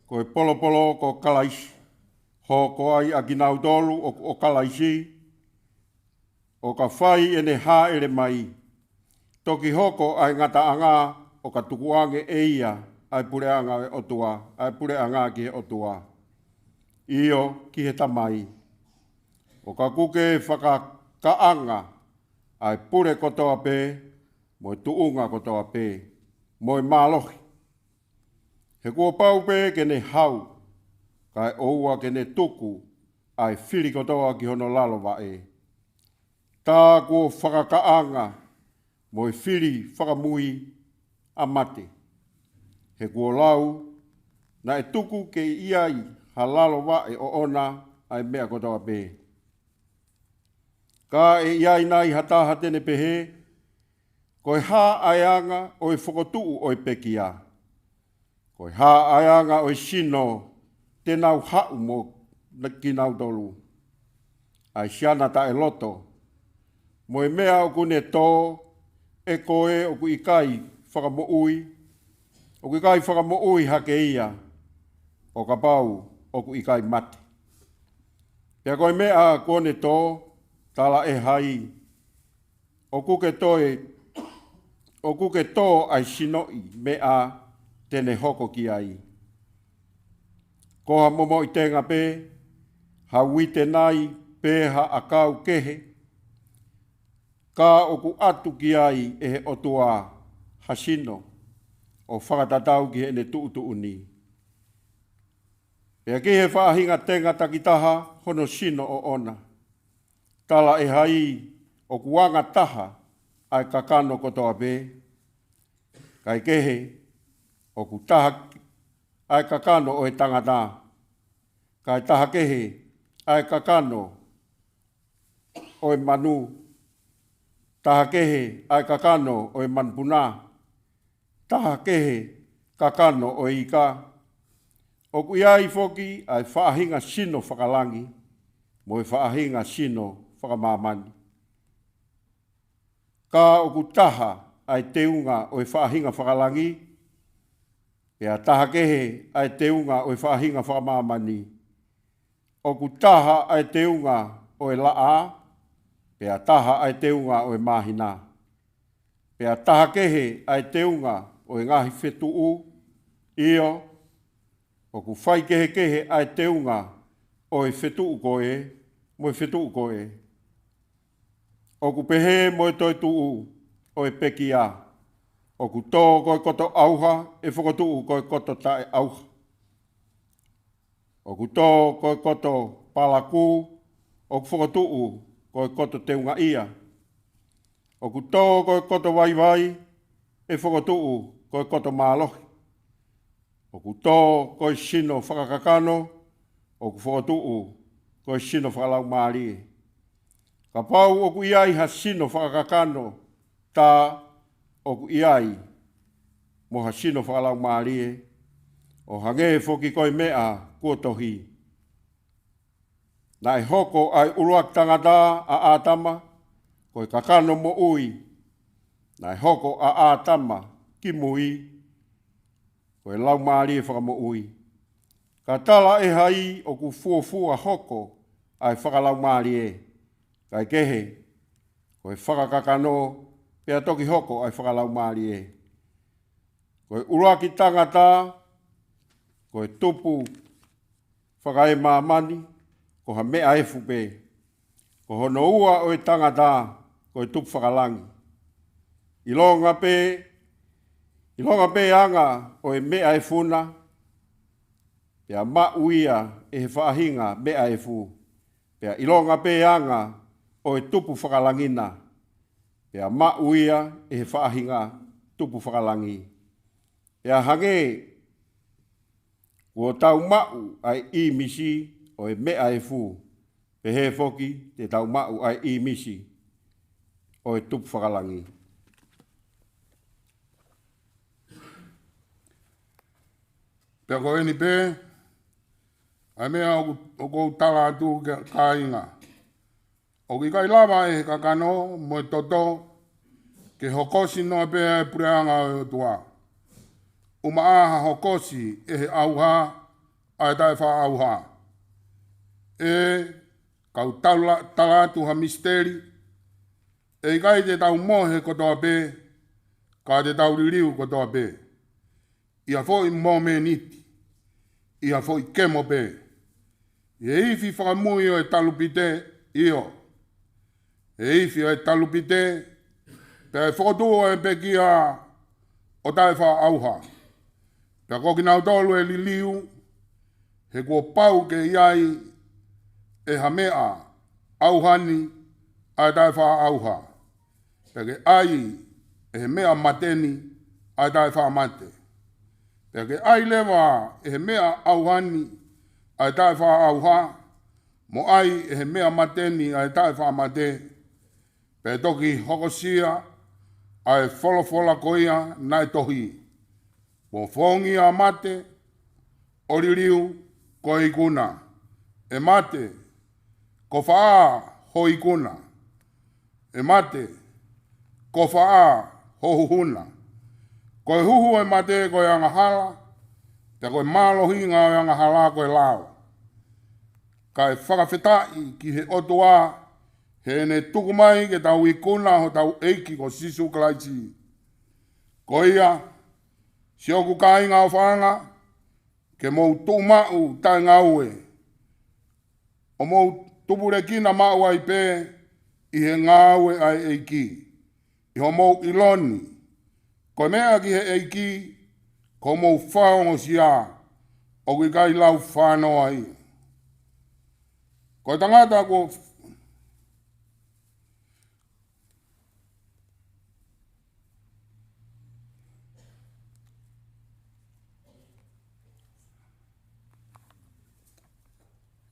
ko e polopolo ko Kalaisi, hoko ai ʻa kinautolu ʻoku ʻo Kalaisi, ʻo ka fai ʻene hāʻele mai. Toki hoko ʻa e ngataʻanga ʻo ka tukuange ʻe ia ʻa e puleʻanga ʻo e ʻOtua, ʻa e puleʻanga ki he ʻOtua. ʻIo, ki he Tamai. ʻO ka kuke fakakaʻanga ʻa e pule kotoa pē, mo e tuʻunga kotoa pē, mo e mālohi. He kuo pau pē ke ne hau, kae ʻoua ke ne tuku ʻa e fili kotoa ki hono lalo vaʻe. Tā kuo fakakaʻanga mo e fili fakamui, ʻa mate. He kuo lau, naʻe tuku ke ʻi ai ha lalo vaʻe ʻoʻona ʻa e meʻa kotoa pē. Ka ʻe ʻi ai nai ha taha te ne pehē, ko e hā ʻa e anga ʻo e fokotuʻu ʻo e pekia? Ko e hā ʻa e anga ʻo e sino te nau haʻu mo kinautolu? ʻA e siana taʻeloto, mo e meʻa ʻoku ne tō, ʻe koe ʻoku ʻikai fakamoʻui, ʻoku ʻikai fakamoʻui hake ia, ʻo kapau ʻoku ʻikai mate. Pea ko e meʻa kuo ne tō, tala ʻe hai, ʻoku ke toe, ʻoku ke tō ʻa e sinoʻi meʻa te ne hoko ki ai? Ko ha momoʻi tenga pē, ha uite nai, pe ha ʻakau kehe, ka ʻoku ʻatu ki ai ʻe he ʻOtua ha sino, ʻo fakatatau ki heʻene tuʻutuʻuni. Pea ki he faʻahinga tenga takitaha hono sino ʻoʻona, tala ʻe hai, ʻoku anga taha ʻa e kakano kotoa pē? Kae kehe, ʻoku taha ʻa e kakano ʻo e tangata, kae taha kehe ʻa e kakano ʻo e manu, taha kehe ʻa e kakano ʻo e manupuna, taha kehe kakano ʻo e ika. ʻOku ʻi ai foki ʻa e faʻahinga sino fakalangi, mo e faʻahinga sino fakamāmani. Ka ʻoku taha ʻa e teunga ʻo e faʻahinga fakalangi, pea taha kehe ʻa e teunga ʻo e faʻahinga fakamāmani. ʻOku taha ʻa e teunga ʻo e laʻā, pea taha ʻa e teunga ʻo e māhina. Pea taha kehe ʻa e teunga ʻo e ngaahi fetuʻu, ʻio, ʻoku faikehekehe ʻa e teunga ʻo e fetuʻu ko ē mo e fetuʻu ko ē. ʻOku pehē mo e toetuʻu ʻo e pekia, ʻoku tō ko e koto ʻauha ʻe fokotuʻu ko e koto taʻeʻauha. ʻOku tō ko e koto palakū, ʻoku fokotuʻu ko e koto teungaʻia. ʻOku tō ko e koto vaivai, ʻe fokotuʻu ko e koto mālohi. ʻOku tō ko e sino fakakakano, ʻoku fokotuʻu ko e sino fakalaumālie. Kapau ʻoku ʻi ai ha sino fakakakano, tā ʻoku ʻi ai mo ha sino fakalaumālie, ʻo hangē foki ko e meʻa kuo tohi. Naʻe hoko ʻa e ʻuluaki tangata, ʻa ʻĀtama, ko e kakano moʻui. Naʻe hoko ʻa ʻĀtama kimui ko e laumālie fakamoʻui. Ka tala ʻe hai ʻoku fuofua hoko ʻa e fakalaumālie, kae kehe, ko e fakakakano pea toki hoko ʻa e fakalaumālie. Ko e ʻuluaki tangata, ko e tupu fakaemāmani, ko ha meʻa efu pē. Ko hono ua ʻo e tangata, ko e tupu fakalangi. ʻIlonga pē, ʻilonga pē anga ʻo e meʻa efu na, pea maʻu ia ʻe he faʻahinga meʻa efu. Pea ʻilonga pē anga ʻo e tupu fakalangi na, pea maʻu ia ʻe he faʻahinga tupu fakalangi. Pea hangē kuo tau maʻu ʻa e ʻīmisi ʻo e meʻa efu, pehē foki te tau maʻu ʻa e ʻīmisi ʻo e tupu fakalangi. Pea ko eni pē ʻa e meʻa ʻoku, ʻoku ou tala atu ki he kāinga. ʻOku ʻikai lava ʻe he kakano mo e toto ke hokosi noa pē ʻa e puleʻanga ʻo e ʻOtua. ʻUmaʻā ha hokosi ʻe he ʻauha ʻa e taʻefaʻaʻauha. ʻE kau tala, tala atu ha misiteli, ʻe ʻikai te tau mohe kotoa pē, ka te tau liliu kotoa pē. ʻI ha foʻi momeniti, ʻi ha foʻi kemo pē. ʻI he ifi fakamui ʻo e talupite, ʻio, he ifi ʻo e talupite, pea ʻe fokotuʻu ʻa e pekia ʻo taʻefaʻaʻauha. Pea ko kinautolu ʻe liliu, he kuo pau ke ʻi ai ʻe ha meʻa ʻauha ni ʻa e taʻefaʻaʻauha. Pea ke ʻai ʻe he meʻa mate ni ʻa e taʻefaʻamate. Pea ke ʻai leva ʻe he meʻa ʻauha ni ʻa e taʻefaʻaʻauha, mo ʻai ʻe he meʻa mate ni ʻa e taʻefaʻamate, pea toki hokosia ʻa e folofola ko ia naʻe tohi: Kuo fongia ʻa mate, ʻo liliu ko e ikuna. ʻE mate, ko fē ho ikuna? ʻE mate, ko fē ho huhuna? Ko e huhu ʻo e mate ko e angahala, pea ko e mālohinga ʻo e angahala ko e lao. Kae fakafetaʻi ki he ʻOtua, heʻene tuku mai ke tau ikuna hotau ʻEiki ko Sīsū Kalaisi. Ko ia, siʻoku kāinga ʻofaʻanga, ke mou tuʻu maʻu taʻengaue, ʻo mou tupulekina maʻu ai pē ʻi he ngāue ʻa e ʻEiki, ʻi hoʻomou ʻilo ni, ko e meʻa ki he ʻEiki, ko hoʻomou fakaongosia, ʻoku ʻikai lau fānoa ia. Ko e tangata kuo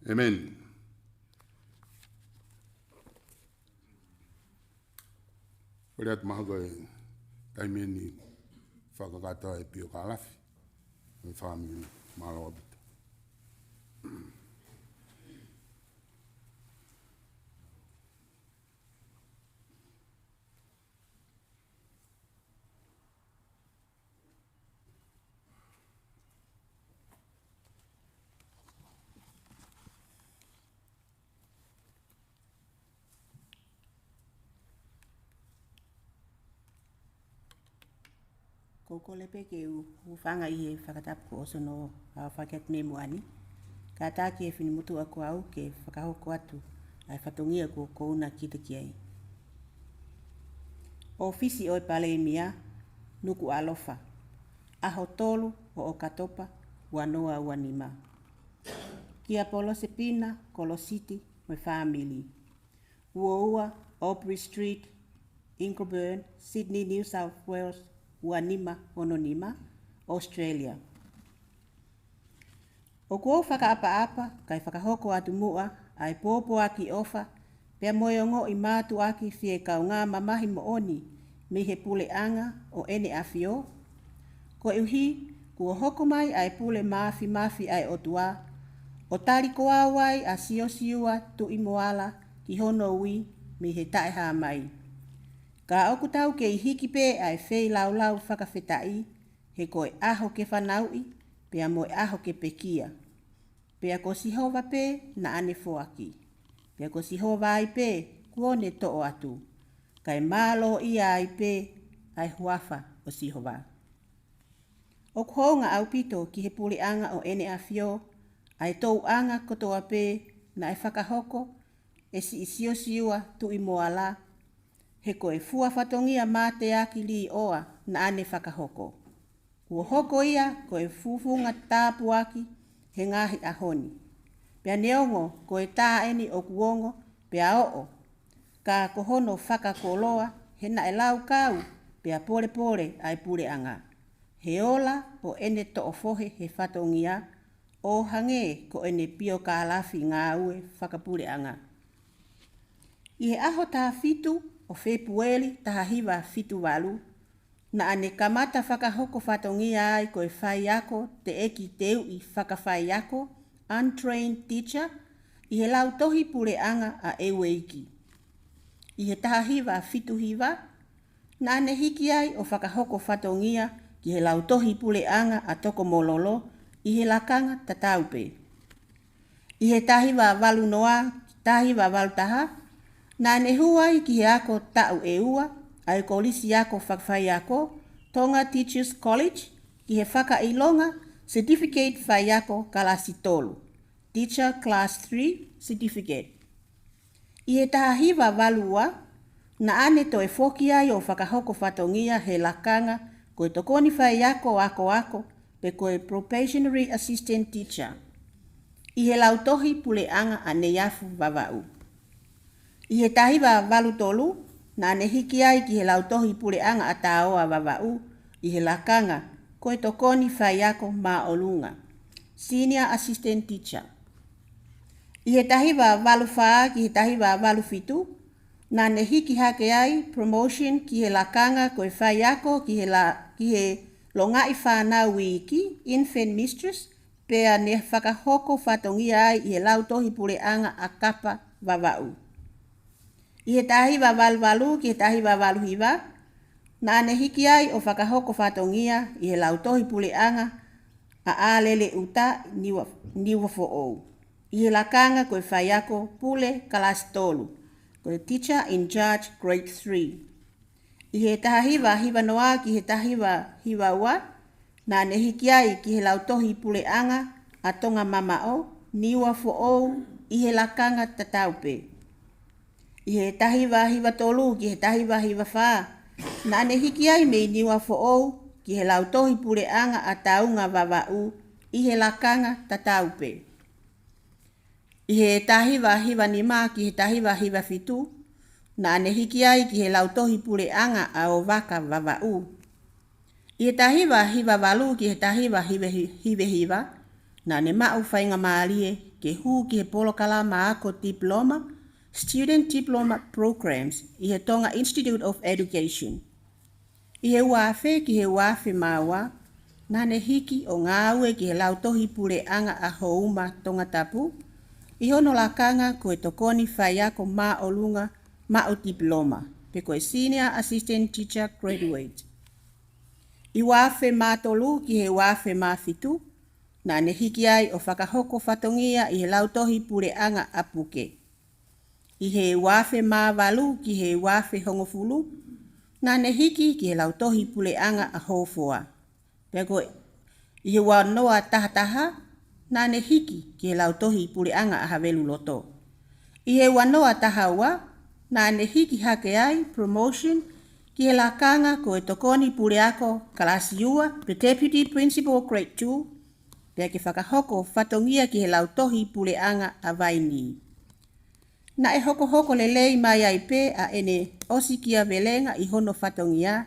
ʻĒmeni. Kole atu mahalo ko e taimi eni fakakakato ʻa e piokālafi. Mo e fāmili, mālō ʻaupito. Ko u kole pē ke u hūfanga ʻi he fakatapu kuo ʻosi hono aofaki atu mei muʻa ni. Kātaki e finemotuʻa ko au ke fakahoko atu ʻa e fatongia kuo kouna kita ki ai. ʻŌfisi ʻo e Palēmia, Nukuʻalofa, ʻaho tolu ʻo ʻOkatopa, ua noa ua nima. Kia Polosepina Kolositi mo e fāmili. Ua ua Aubrey Street, Ingleburn, Sydney, New South Wales, ua nima ono nima, Australia. ʻOku ou fakaʻapaʻapa, kae fakahoko atu muʻa ʻa e pōpoaki ʻofa, pea mo e ongoʻi mātuʻaki fie kaungā mamahi moʻoni mei he Puleʻanga ʻo ʻEne ʻAfio, koeʻuhi kuo hoko mai ʻa e pule māfimafi ʻa e ʻOtua, ʻo tali ko au ai ʻa Siosiua Tuʻimoala ki hono ui mei he taʻehāmai. Ka ʻoku tau kei hiki pē ʻa e feilaulau fakafetaʻi, he ko e ʻaho ke fanauʻi, pea mo e ʻaho ke pekia. Pea ko Sihova pē naʻa ne foaki. Pea ko Sihova ai pē kuo ne toʻo atu. Kae mālōʻia ai pē ʻa e huafa ʻo Sihova. ʻOku hounga ʻaupito ki he Puleʻanga ʻo ʻEne ʻAfio ʻa e tōʻonga kotoa pē naʻe fakahoko ʻe Siʻi Siosiua Tuʻimoala, he ko e fua fatongia mateaki līʻoa naʻa ne fakahoko. Kuo hoko ia ko e fufunga tāpuaki he ngaahi ʻaho ni. Pea neongo ko e tā eni ʻoku ongo pea oʻo, ka ko hono fakakoloa he naʻe laukau pea polepole ʻa e Puleʻanga. He ola ʻo ʻene toʻo fohe he fatongia, ʻo hangē ko ʻene piokālafi ngāue fakapuleʻanga. ʻI he ʻaho taha fitu ʻo Fēpueli taha hiva fitu valu, naʻa ne kamata fakahoko fatongia ai ko e faiako teʻeki teuʻi fakafaiako, untrained teacher, ʻi he lautohi puleʻanga ʻa ʻEueiki. ʻI he taha hiva fitu hiva, naʻa ne hiki ai ʻo fakahoko fatongia ki he lautohi puleʻanga ʻa Tokomololo ʻi he lakanga tatau pē. ʻI he taha hiva valu noa, taha hiva valu taha, naʻa ne hū ai ki he ako taʻu ʻe ua ʻa e Kolisi Ako Fakafaiako, Tonga Teachers College, ki he fakaʻilonga certificate faiako kalasi tolu, Teacher Class three Certificate. ʻI he taha hiva valu ua, naʻa ne toe foki ai ʻo fakahoko fatongia he lakanga ko e tokoni faiako akoako, pe ko e probationary assistant teacher, ʻi he lautohi puleʻanga ʻa Neiafu Vavaʻu. ʻI he taha hiva valu tolu, naʻa ne hiki ai ki he lautohi puleʻanga ʻa Taoa Vavaʻu, ʻi he lakanga ko e tokoni faiako māʻolunga, Senior Assistant Teacher. ʻI he taha hiva valu fā ki he taha hiva valu fitu, naʻa ne hiki hake ai promotion ki he lakanga ko e faiako ki he la-, ki he longaʻi fānau iiki, Infant Mistress, pea ne fakahoko fatongia ai ʻi he lautohi puleʻanga ʻa Kapa Vavaʻu. ʻI he taha hiva valu valu ki he taha hiva valu hiva, naʻa ne hiki ai ʻo fakahoko fatongia ʻi he lautohi puleʻanga ʻa ʻAlele ʻUta, Niua, Niuafoʻou, ʻi he lakanga ko e faiako pule kalasi tolu, ko e Teacher in Charge Grade three. ʻI he taha hiva hiva noa ki he taha hiva hiva ua, naʻa ne hiki ai ki he lautohi puleʻanga ʻa Tonga Mamaʻo, Niuafoʻou, ʻi he lakanga tatau pē. ʻI he taha hiva hiva tolu ki he taha hiva hiva fā, naʻa ne hiki ai mei Niuafoʻou ki he lautohi puleʻanga ʻa Taunga Vavaʻu, ʻi he lakanga tatau pē. ʻI he taha hiva hiva nima ki he taha hiva hiva fitu, naʻa ne hiki ai ki he lautohi puleʻanga ʻa Ovaka Vavaʻu. ʻI he taha hiva hiva valu ki he taha hiva hiva hiva, naʻa ne maʻu faingamālie ke hū ki he polokalama ako diploma, Student Diploma Programs, ʻi he Tonga Institute of Education. ʻI he ua afe ki he ua afe mā ua, naʻa ne hiki ʻo ngāue ki he lautohi puleʻanga ʻa Houma, Tongatapu, ʻi hono lakanga ko e tokoni faiako māʻolunga maʻu diploma, pe ko e Senior Assistant Teacher Graduate. ʻI ua afe mā tolu ki he ua afe mā fitu, naʻa ne hiki ai ʻo fakahoko fatongia ʻi he lautohi puleʻanga ʻa Puke. ʻI he ua afe mā valu ki he ua afe hongofulu, naʻa ne hiki ki he lautohi puleʻanga ʻa Hofoa. Pea ko ē ʻi he ua noa taha taha, naʻa ne hiki ki he lautohi puleʻanga ʻa Haveluloto. ʻI he ua noa taha ua, naʻa ne hiki hake ai promotion ki he lakanga ko e tokoni puleako kalasi ua, pe Deputy Principal Grade two, pea ke fakahoko fatongia ki he lautohi puleʻanga ʻa Vainī. Naʻe hokohoko lelei mai ai pē ʻa ʻene ʻosikiavelenga ʻi hono fatongia,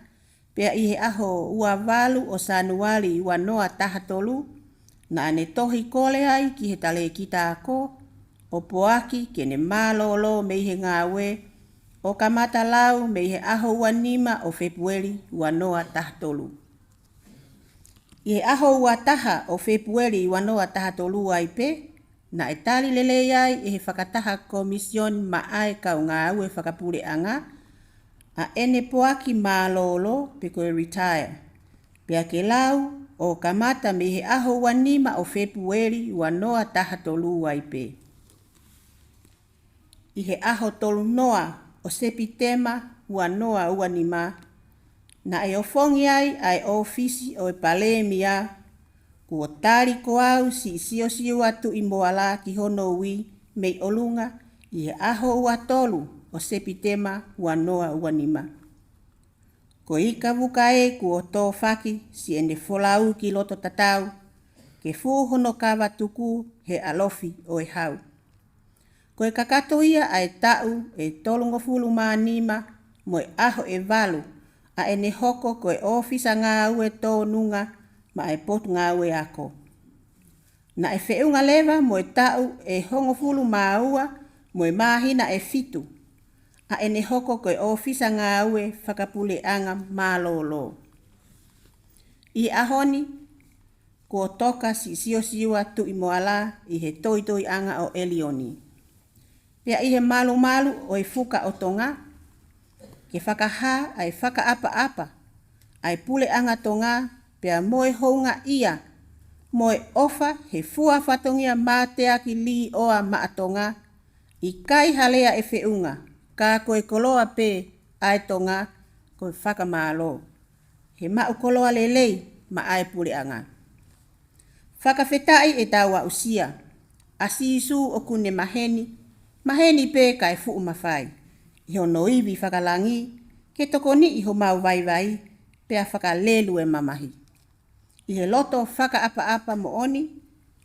pea ʻi he ʻaho ua valu ʻo Sānuali ua noa taha tolu, naʻa ne tohi kole ai ki he talēkita ako ʻo poaki ke ne mālōlō mei he ngāue, ʻo kamata lau mei he ʻaho ua nima ʻo Fēpueli ua noa taha tolu. ʻI he ʻaho ua taha ʻo Fēpueli ua noa taha tolu ai pē, naʻe tali lelei ai ʻe he fakataha komisioni maʻa e kau ngāue fakapuleʻanga ʻa ʻene poaki mālōlō, pe ko e retire, pea ke lau ʻo kamata mei he ʻaho ua nima ʻo Fēpueli ua noa taha tolu ai pē. ʻI he ʻaho tolu noa ʻo Sepitema ua noa ua nima, naʻe ofongi ai ʻa e ʻōfisi ʻo e Palēmia, kuo tali ko au, Siʻi Siosiua Tuʻimoala, ki hono ui mei ʻolunga ʻi he ʻaho ua tolu ʻo Sepitema ua noa ua nima. Ko Ika Vuka ē, kuo tōfaki siʻene folau ki loto tatau, ke fū hono kava tuku he ʻalofi ʻo e hau. Ko e kakato ia ʻa e taʻu ʻe tolungofulu mā nima mo e ʻaho ʻe valu ʻa ʻene hoko ko e ʻōfisa ngāue tōnunga maʻa e Potungāue Ako. Naʻe feʻunga leva mo e taʻu ʻe hongofulu mā ua mo e māhina ʻe fitu ʻa ʻene hoko ko e ʻōfisa ngāue fakapuleʻanga mālōlō. ʻI he ʻaho ni, kuo toka Siʻi Siosiua Tuʻimoala ʻi he toitoiʻanga ʻo ʻElioni, pea ʻi he malumalu ʻo e Fuka ʻo Tonga, ke fakahā ʻa e fakaʻapaʻapa ʻa e Puleʻanga Tonga, pea mo e houngaʻia mo e ʻofa he fua fatongia mateaki līʻoa maʻa Tonga, ʻikai ha lea ʻe feʻunga, ka ko e koloa pē ʻa e Tonga, ko e fakamālō he maʻu koloa lelei maʻa e Puleʻanga. Fakafetaʻi ʻetau aʻusia ʻa Sīsū ʻoku ne maheni, maheni pē kae fuʻu mafai, ʻi hono ivi fakalangi, ke tokoniʻi homau vaivai, pea fakalelu e mamahi. ʻI he loto fakaʻapaʻapa moʻoni,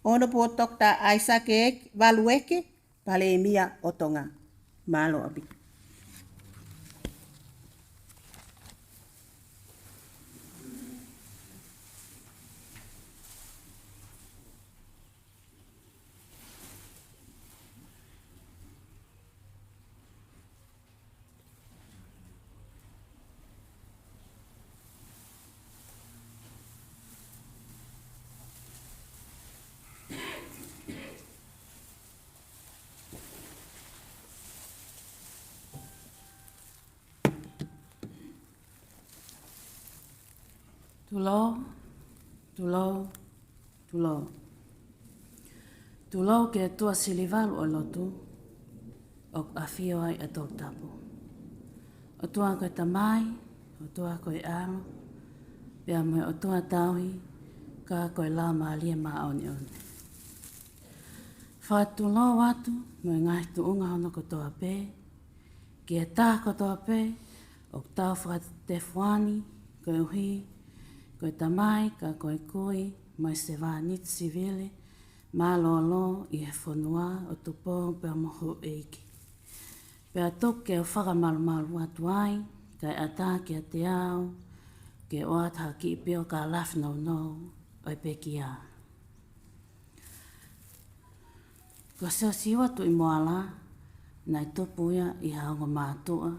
Honourable Doctor ʻAisake Valueke, Palēmia ʻo Tonga. Mālō ʻaupito. Tulou, tulou, tulou. Tulou ki he ʻOtua Silivalu ʻo e lotu, ʻoku ʻafio ai ʻa e Toʻutapu. ʻOtua ko e Tamai, ʻOtua ko e ʻAlo, pea mo e ʻOtua tauhi, ka ko e Laumālie Māʻoniʻoni. Fakatulou atu mo e ngaahi tuʻunga hono kotoa pē, ki he taha kotoa pē ʻoku tau fakatefuani, koeʻuhi ko e tamai ka ko e kui mo e sevāniti sivile mālōlō ʻi he fonua ʻo Tupou pea mo houʻeiki. Pea tuku ke u fakamalumalu atu ai, kae ʻatā kiate au ke u ʻoatu ha kiʻi pio ka lafi nounou ʻo e pekia. Ko Siosiua Tuʻimoala, naʻe tupu ia ʻi ha ongo mātuʻa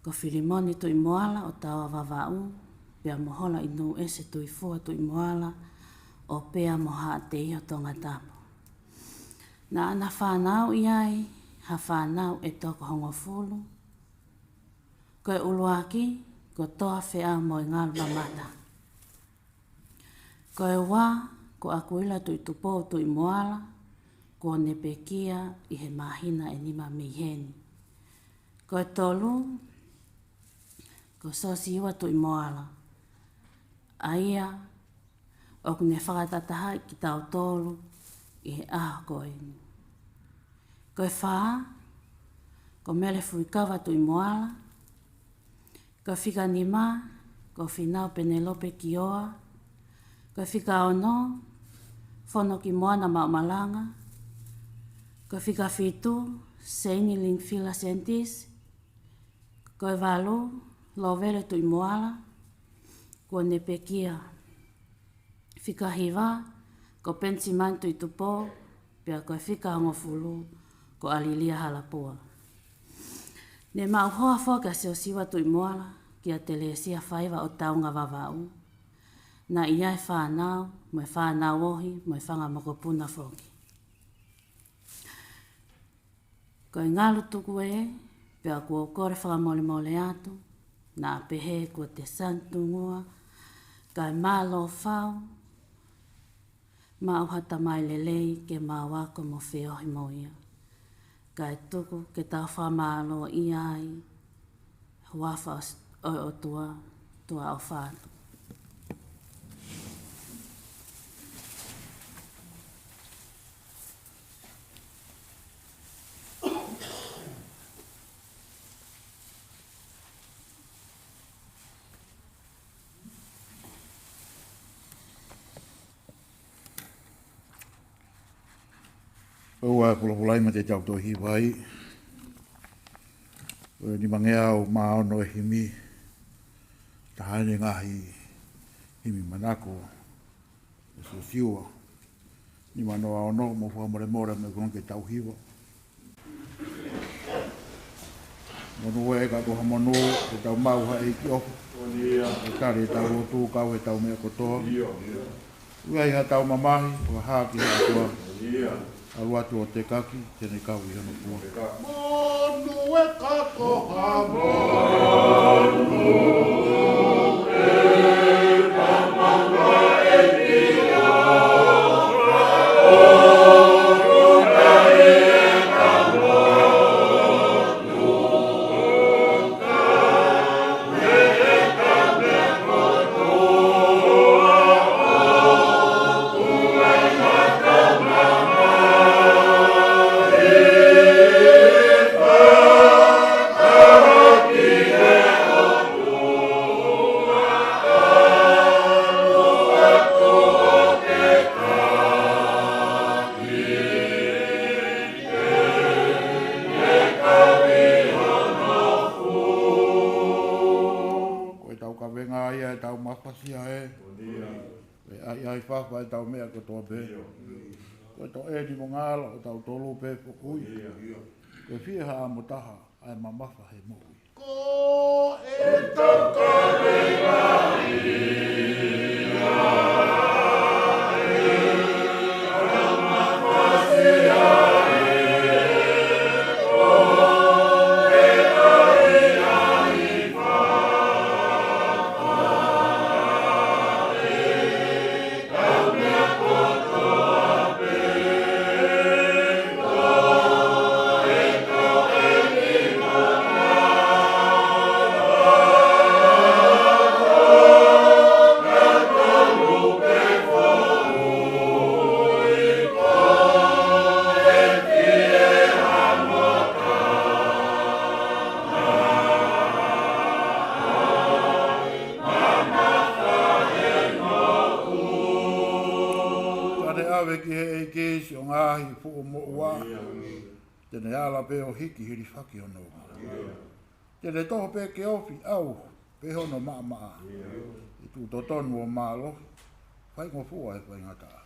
ko Filimoni Tuʻimoala ʻo Taoa Vavaʻu, pea mo Hola ʻi Nuʻuese Tuifua Tuʻimoala ʻo Pea mo Haʻateiho Tongatapu. Naʻa na fānau ʻi ai ha fānau ʻe toko hongofulu. Ko e ʻuluaki ko Toa Feʻau Moengalu Mamata. Ko e ua ko ʻAkuila Tuʻitupou Tuʻimoala, kuo ne pekia ʻi he māhina ʻe nima mei heni. Ko e tolu ko Siosiua Tuʻimoala, ʻa ia ʻoku ne fakatatahaʻi kitautolu ʻi he ʻaho ko eni. Ko e fā ko Mele Fuikava Tuʻimoala. Ko e fika nima ko Finau Penelope Kioa. Ko e fika ono Fonoki Moana Maʻumalanga. Ko e fika fitu Seini Lingifila Sentisi. Ko e valu Lovele Tuʻimoala, kuo ne pekia. Fika hiva ko Penisimani Tuʻitupou, pea ko e fika hongofulu ko ʻAlilia Halapua. Ne maʻu hoa foki ʻa Siosiua Tuʻimoala kia Telesia Faiva ʻo Taunga Vavaʻu. Naʻe ʻi ai e fānau mo e fānau ohi mo e fanga mokopuna foki. Ko e ngalu tuku ē, pea ʻoku ou kole fakamolemole atu, naʻa pehē kuo te sanitungua, kae mālō fau, maʻu ha tamai lelei ke mau ako mo feohi mo ia. Kae tuku ke tau fakamālōʻia ai, huafa ʻo s-, ʻo e ʻOtua, tuʻa ʻofa atu. ʻOua ʻe pulapula ai ma te tau toe hiva ai. ʻOku nimangeau mā ono e himi. Taha eni e ngaahi himi manako ʻe Siosiua. Nimanoa ono, mo fakamolemole mo e konga ke tau hiva. Monū ē ka ko ha monū, ke tau maʻu ha ʻEiki ʻofa. Ke tali ʻetau lotu, kau heʻetau meʻa kotoa. ʻOku ʻi ai haʻatau mamahi, ʻoku hā ki he ʻOtua. ʻAlu atu ʻo tekaki, te ne kau ʻi hono fua. Monū ē ka ko ha monū. Ko ʻetau kavenga ia ʻetau mafasia ē. Ko e ʻai ʻai fafa ʻetau meʻa kotoa pē. Ko e toʻe ni mo ngala ʻo tautolu pē foʻui. Ko e fie ha amo taha ʻa e mamafa he moʻui. Ko ʻetau kavenga ia. ʻAve ki he ʻEiki siʻo ngaahi fuʻu moʻua. Te ne ala pē ʻo hiki hilifaki hono uma. Te ne toho pē ke ofi ʻau pē hono maʻamaʻa. ʻI he tuʻu totonu ʻo mālohi, faingofua he faingataʻa.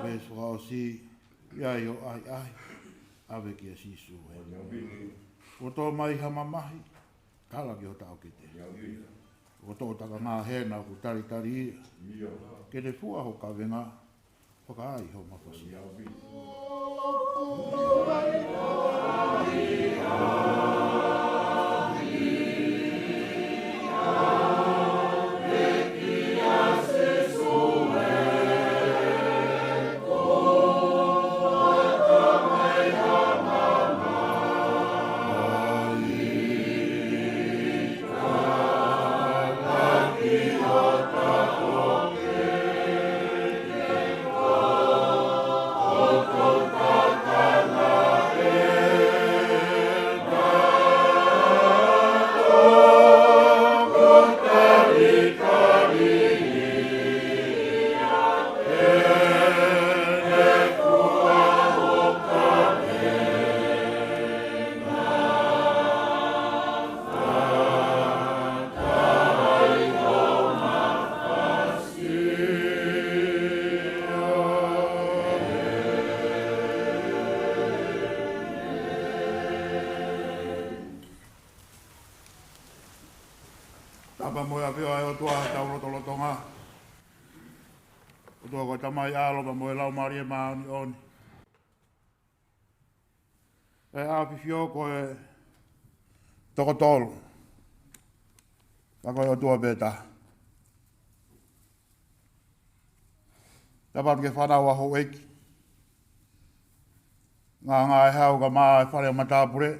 Veesi fakaʻosi, ʻi ai hoʻo ʻahiʻahi, ʻave kia Sīsū heni. Kuo tō mai ha mamahi, tala ki ho taʻokete. Kuo tō takanga hena ʻoku talitali ia. Ke ne fua ho kavenga, fakaai ho mafasia. Tapa mo e ʻafio ʻa e ʻOtua ʻi hotau lotolotonga. ʻOtua ko e Tamai, ʻAlo pea mo e Laumālie Māʻoniʻoni. ʻE ʻAfifio ko e toko tolu. Ka ko e ʻOtua pē taha. Tapu atu ki he fānau ʻa houʻeiki. Ngāngā e hau kae mā e fale ʻo matāpule.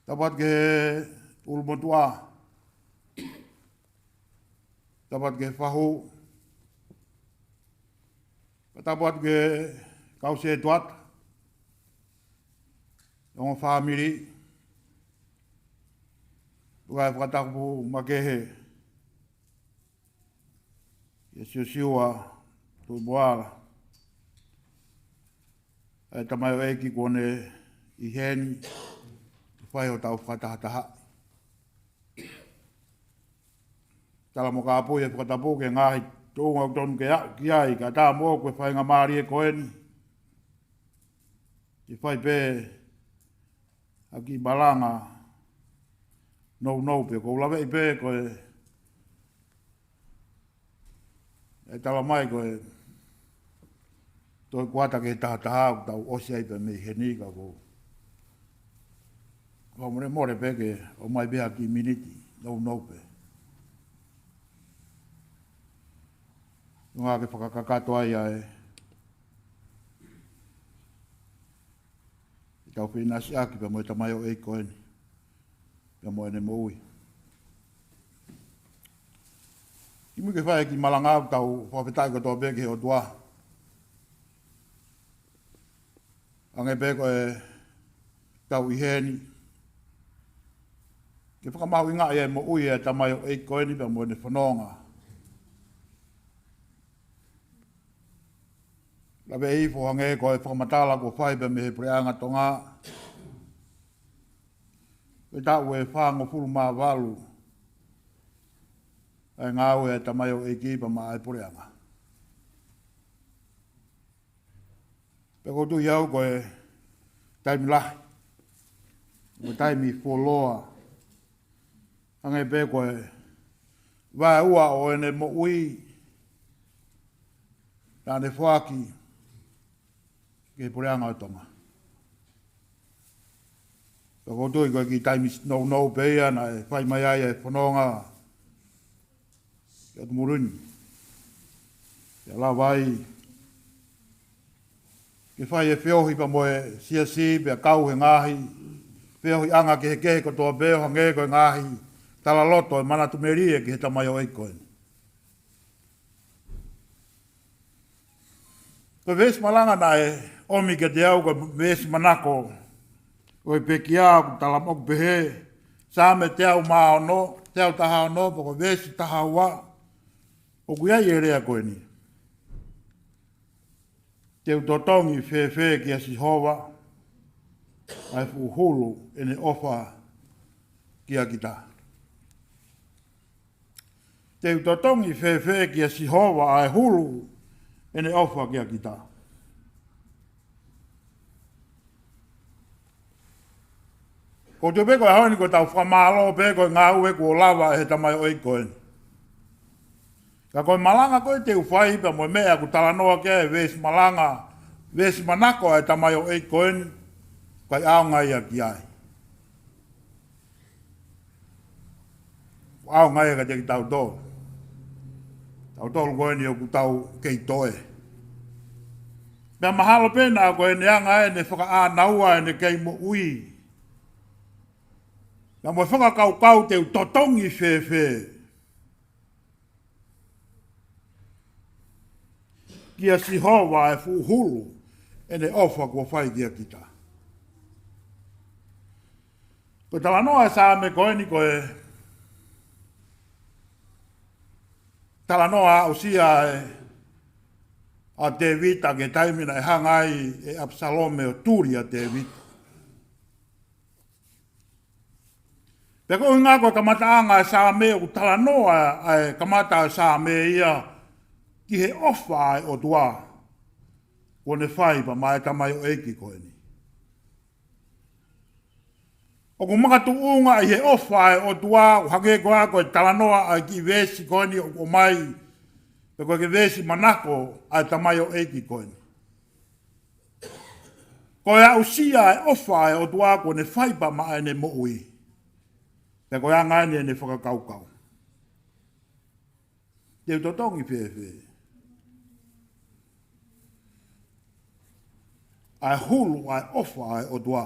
Tapu atu ki he ʻulumotuʻa. Tapu atu ki he fahu. Tapu atu ki he kau sētuata. Ongo fāmili. Tuku ʻa e fakatapu makehe kia Siosiua Tuʻipuhala, ʻa e tamaioʻeiki kuo ne ʻi heni, fai hotau fakatahatahaʻi. Tala mo kāpui e fakatapu ki he ngaahi tuʻunga ʻoku tonu ke aʻu ki ai, kae ʻatā mo ʻoku ke faingamālie ko eni. Ke fai pē ha kiʻi malanga nounou pē, ʻoku ou laveʻi pē ko e, ʻe tala mai ko e toe kuata ki he tahataha, ʻoku tau ʻosi ai pē mei heni ka ʻoku ou fakamolemole pē ke ʻomai pē ha kiʻi miniti nounou pē. Ngā ke fakakakato ai ʻa e ʻetau feʻinasiʻaki pea mo e tamaioʻeiki ko eni, pea mo ʻene moʻui. Kimuʻa ke fai e kiʻi malanga, ʻoku tau fakafetaʻi kotoa pē ki he ʻOtua. Hangē pē ko ʻetau ʻi heni, ke fakamahuʻingaʻi e moʻui e tamaioʻeiki ko eni pea mo ʻene fononga. Laveʻi hifo hangē ko e fakamatala kuo fai pē mei he Puleʻanga Tonga, ko e taʻu ʻe fāngofulu mā valu ʻa e ngāue ʻa e tamaioʻeiki pea maʻa e Puleʻanga. Pea ʻoku ou tui au ko e taimi lahi mo e taimi fuoloa, hangē pē ko e vaeua ʻo ʻene moʻui naʻa ne foaki ki he puleʻanga ʻo Tonga. Pea ʻoku ou tui ko e kiʻi taimi nounou pē ia naʻe fai mai ai e fononga ʻi ʻOtu Mulu ni. Pea lava ai ke fai e feohi pea mo e siasi, pea kau he ngaahi feohiʻanga kehekehe kotoa pē ʻo hangē ko e ngaahi talaloto ʻo e manatu melie ki he tamaioʻeiki ko eni. Ko e veesi malanga naʻe ʻomi kiate au ko e veesi manako ʻo e pekia ʻoku tala ʻoku pehē, Saame teau mā ono, teau taha ono, pea ko e veesi taha ua, ʻoku ʻi ai e lea ko eni. Te u totongi fēfē kia Sihova ʻa e fuʻu hulu ʻene ʻofa kia kita. Te u totongi fēfē kia Sihova ʻa e hulu ʻene ʻofa kia kita. ʻOku ou tui pē ko e ʻaho ni ko ʻetau fakamālō pē ko e ngāue kuo lava ʻe he tamaioʻeiki ko eni. Ka ko e malanga ko ē te u fai pea mo e meʻa ʻoku talanoa ki ai e veesi malanga, veesi manako ʻa e tamaioʻeiki ko eni, ʻikai ʻaonga ia ki ai. ʻAonga ia kiate kitautolu. Tautolu ko eni ʻoku tau kei toe. Pea mahalo pē naʻa ko ʻene anga ʻene fakaʻānaua ʻene kei moʻui. Naʻa mo e fakakaukau te u totongi fēfē kia Sihova ʻa e fuʻu hulu ʻene ʻofa kuo fai kia kita. Ko e talanoa e Saame ko eni ko e talanoa aʻusia ʻa Tēvita ki he taimi naʻe hanga ai ʻe ʻApisalome ʻo tuli ʻa Tēvita. Pea ko e ʻuhinga ko e kamataʻanga e Saame ʻoku talanoa ʻa e kamata e Saame ia ki he ʻofa ʻa e ʻOtua kuo ne fai pea maʻa e tamaioʻeiki ko eni. ʻOku makatuʻunga ʻi he ʻofa ʻa e ʻOtua, ʻo hangē ko ā ko e talanoa ʻa e kiʻi veesi ko eni ʻoku ʻomai, pe ko e kiʻi veesi manako ʻa e tamaioʻeiki ko eni. Ko e aʻusia e ʻofa ʻa e ʻOtua kuo ne fai pea maʻa ʻene moʻui. Pea ko e anga eni ʻene fakakaukau. Te u totongi fēfē ʻa e hulu ʻa e ʻofa ʻa e ʻOtua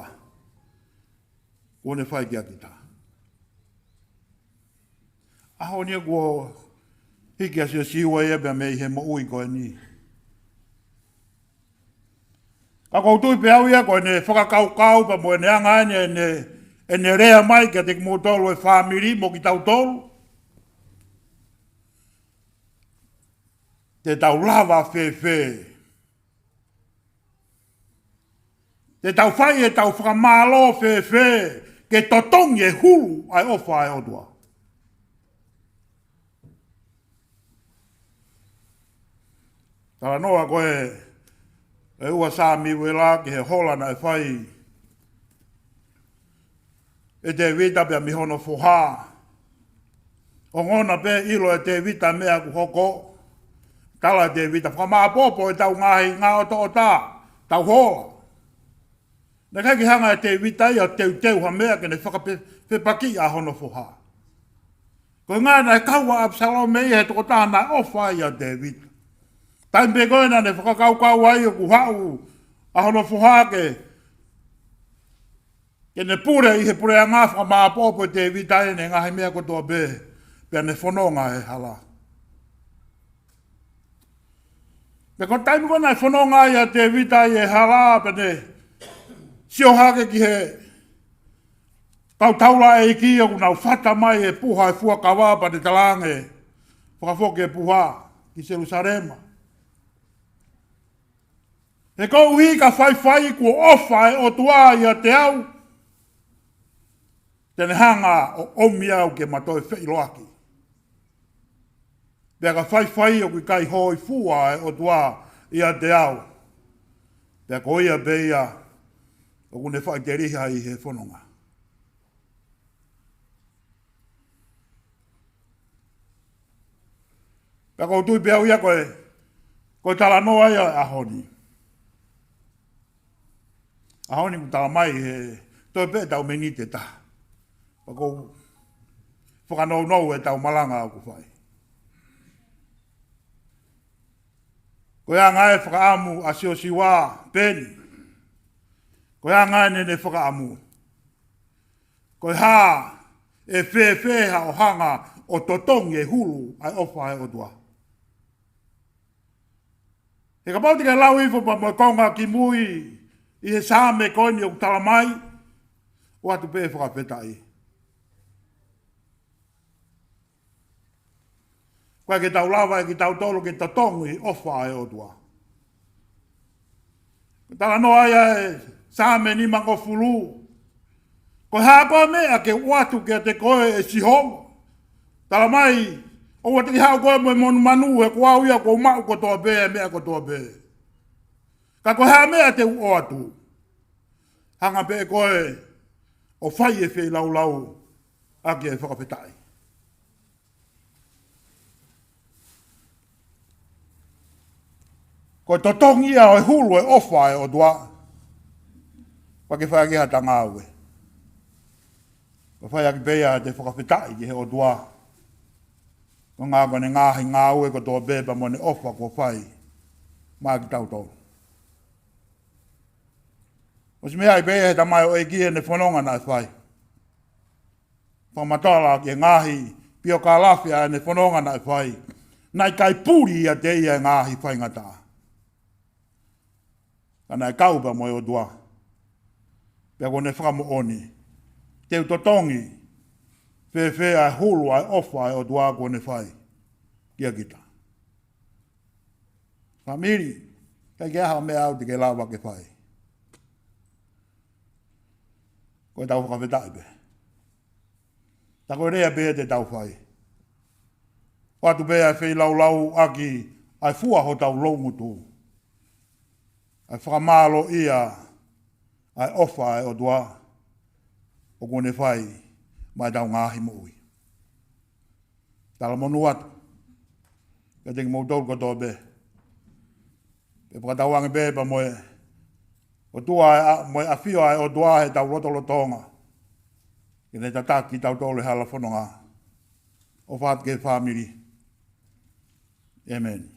kuo ne fai kia kita. ʻAho ni kuo hiki ʻa Siosiua ia pea mei he moʻui ko eni. Ka ʻoku ou tui pē au ia ko ʻene fakakaukau pea mo ʻene anga eni ʻene, ʻene lea mai kiate kimoutolu e fāmili mo kitautolu. Te tau lava fēfē. Te tau fai ʻetau fakamālō fēfē ke totongi e hulu ʻa e ʻofa ʻa e ʻOtua. Talanoa ko ē ʻe ua Samiuela ki he hola naʻe fai ʻe Tēvita pea mei hono foha. Ongona pē ʻilo ʻe Tēvita meʻa ʻoku hoko. Tala ʻe Tēvita, fakamāʻopoʻopo ʻetau ngaahi ngaʻotoʻota, tau hola. Naʻe ʻikai ke hanga ʻe Tēvita ia ʻo teuteu ha meʻa ke ne fakape-, fepaki ʻa hono foha. Ko e ʻuhinga naʻe kau ʻa ʻApisalome ia he tokotaha naʻe ʻofa ai ʻa Tēvita. Taimi pē ko ē naʻa ne fakakaukau ai ʻoku haʻu ʻa hono foha ke, ke ne pule ʻi he puleʻanga, fakamāʻopoʻopo ʻe Tēvita ʻene ngaahi meʻa kotoa pē, pea ne fononga he hala. Pea ko e taimi ko ē naʻe fononga ai ʻa Tēvita ʻi he hala pea ne sio hake ki he kau taulaʻeiki ʻoku nau fata mai e puha e fuakava pea ne talaange, fakafoki e puha ki Selusalema. He koeʻuhi ka faifai kuo ʻofa e ʻOtua ʻiate au, te ne hanga ʻo ʻomi au ke ma toe feʻiloaki. Pea ka faifai ʻoku ʻikai hōifua e ʻOtua ʻiate au, pea ko ia pē ia ʻoku ne faʻiteliha ʻi he fononga. Ka ʻoku ou tui pē au ia ko e, ko e talanoa ia ʻo e ʻaho ni. ʻAho ni ʻoku tala mai he toe pē ʻetau miniti ʻe taha. Pea ʻoku ou fakanounou ʻetau malanga ʻoku fai. Ko e anga e fakaʻamu ʻa Siosiua Peni. Ko e anga ʻene fakaʻamu. Ko e hā, ʻe fēfē haʻo hanga ʻo totongi e hulu ʻa e ʻofa ʻa e ʻOtua. He kapau te ke lau hifo pea mo e konga kimui ʻi he Saame ko eni ʻoku tala mai, ʻoatu pē fakafetaʻi. Ko e ke tau lava ʻe kitautolu ke totongi e ʻofa ʻa e ʻOtua. Talanoa ia ʻe Saame nimangofulu. Ko e hā koā meʻa ke u ʻoatu kiate koe ʻe Sihova? Tala mai, ʻoua te ke haʻu koe mo e monumanu, he ko au ia ʻoku ou maʻu kotoa pē e meʻa kotoa pē. Ka ko e hā meʻa te u ʻoatu? Hanga pē koe ʻo fai e feilaulau ʻaki e fakafetaʻi. Ko e totongi ia ʻo e hulu ʻo e ʻofa ʻa e ʻOtua. Pea ke fai ʻaki haʻata ngāue. Ko e fai ʻaki pē ia ʻete fakafetaʻi ki he ʻOtua. Ko e ngā ko ʻene ngaahi ngāue kotoa pē pea mo ʻene ʻofa kuo fai maʻa kitautolu. ʻOsi meʻa ai pē ia he tamaioʻeiki ʻene fononga naʻe fai. Fakamatala ki he ngaahi piokalafi ʻa ʻene fononga naʻe fai. Naʻe ʻikai puli ʻiate ia e ngaahi faingataʻa. Ka naʻe kau pea mo e ʻOtua. Pea kuo ne fakamoʻoni. Te u totongi. Fēfē ʻa e hulu ʻa e ʻofa ʻa e ʻOtua kuo ne fai. Kia kita. Fāmili. ʻIkai ke ʻi ai ha meʻa ʻoku te ke lava ke fai. Ko ʻetau fakafetaʻi pē. Tā ko e lea pē te tau fai. ʻOatu pē ʻa e feilaulau ʻaki ʻa e fua hotau loungutu. ʻA e fakamālōʻia ʻa e ʻofa ʻa e ʻOtua ʻoku ne fai maʻa ʻetau ngaahi moʻui. Talamonū atu kiate kimoutolu kotoa pē. Pea fakatauange pē pea mo e ʻOtua ʻa, mo e ʻafio ʻa e ʻOtua heʻetau lotolotonga. Ke ne tataki kitautolu he hala fononga. ʻOfa atu ki he fāmili. ʻĒmeni.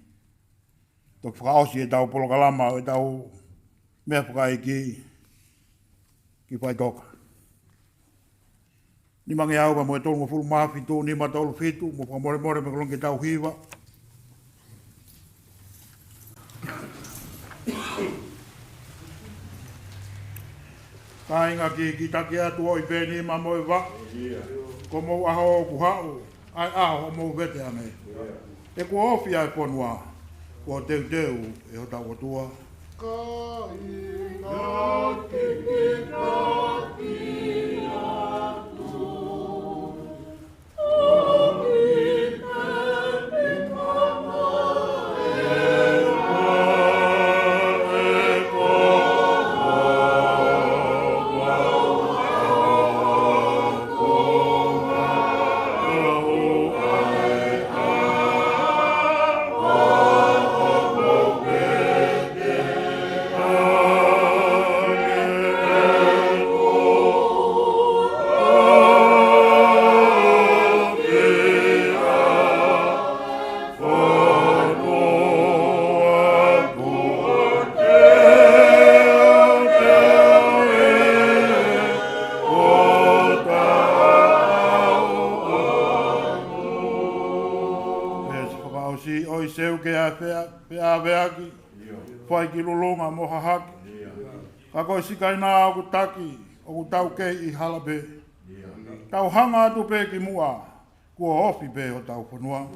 Toki fakaʻosi ʻetau polokalama ʻo ʻetau meʻa fakaʻeiki ki faʻitoka. Nimangeau pea mo e tolungofulu mā fitu, nima tolu fitu, mo fakamolemole mo e kolongi ke tau hiva. Kāinga, kiʻi taki atu ʻo ʻi pē nima mo e vaʻe. Ko homou ʻaho ʻoku haʻu, ʻa e ʻaho ʻo homou vete ange. He kuo ofi ʻa e fonua, kuo teuteu ʻe hotau ʻOtua. Kāinga, kiʻi taki atu. Pea ʻosi fakaʻosi, ʻoi seu ke ʻave, pea ʻave ʻaki, fai ki lulunga mo hahake. Ka ko e sikaina ʻoku taki, ʻoku tau kei ʻi hala pē. Tau hanga atu pē ki muʻa, kuo ofi pē hotau fonua.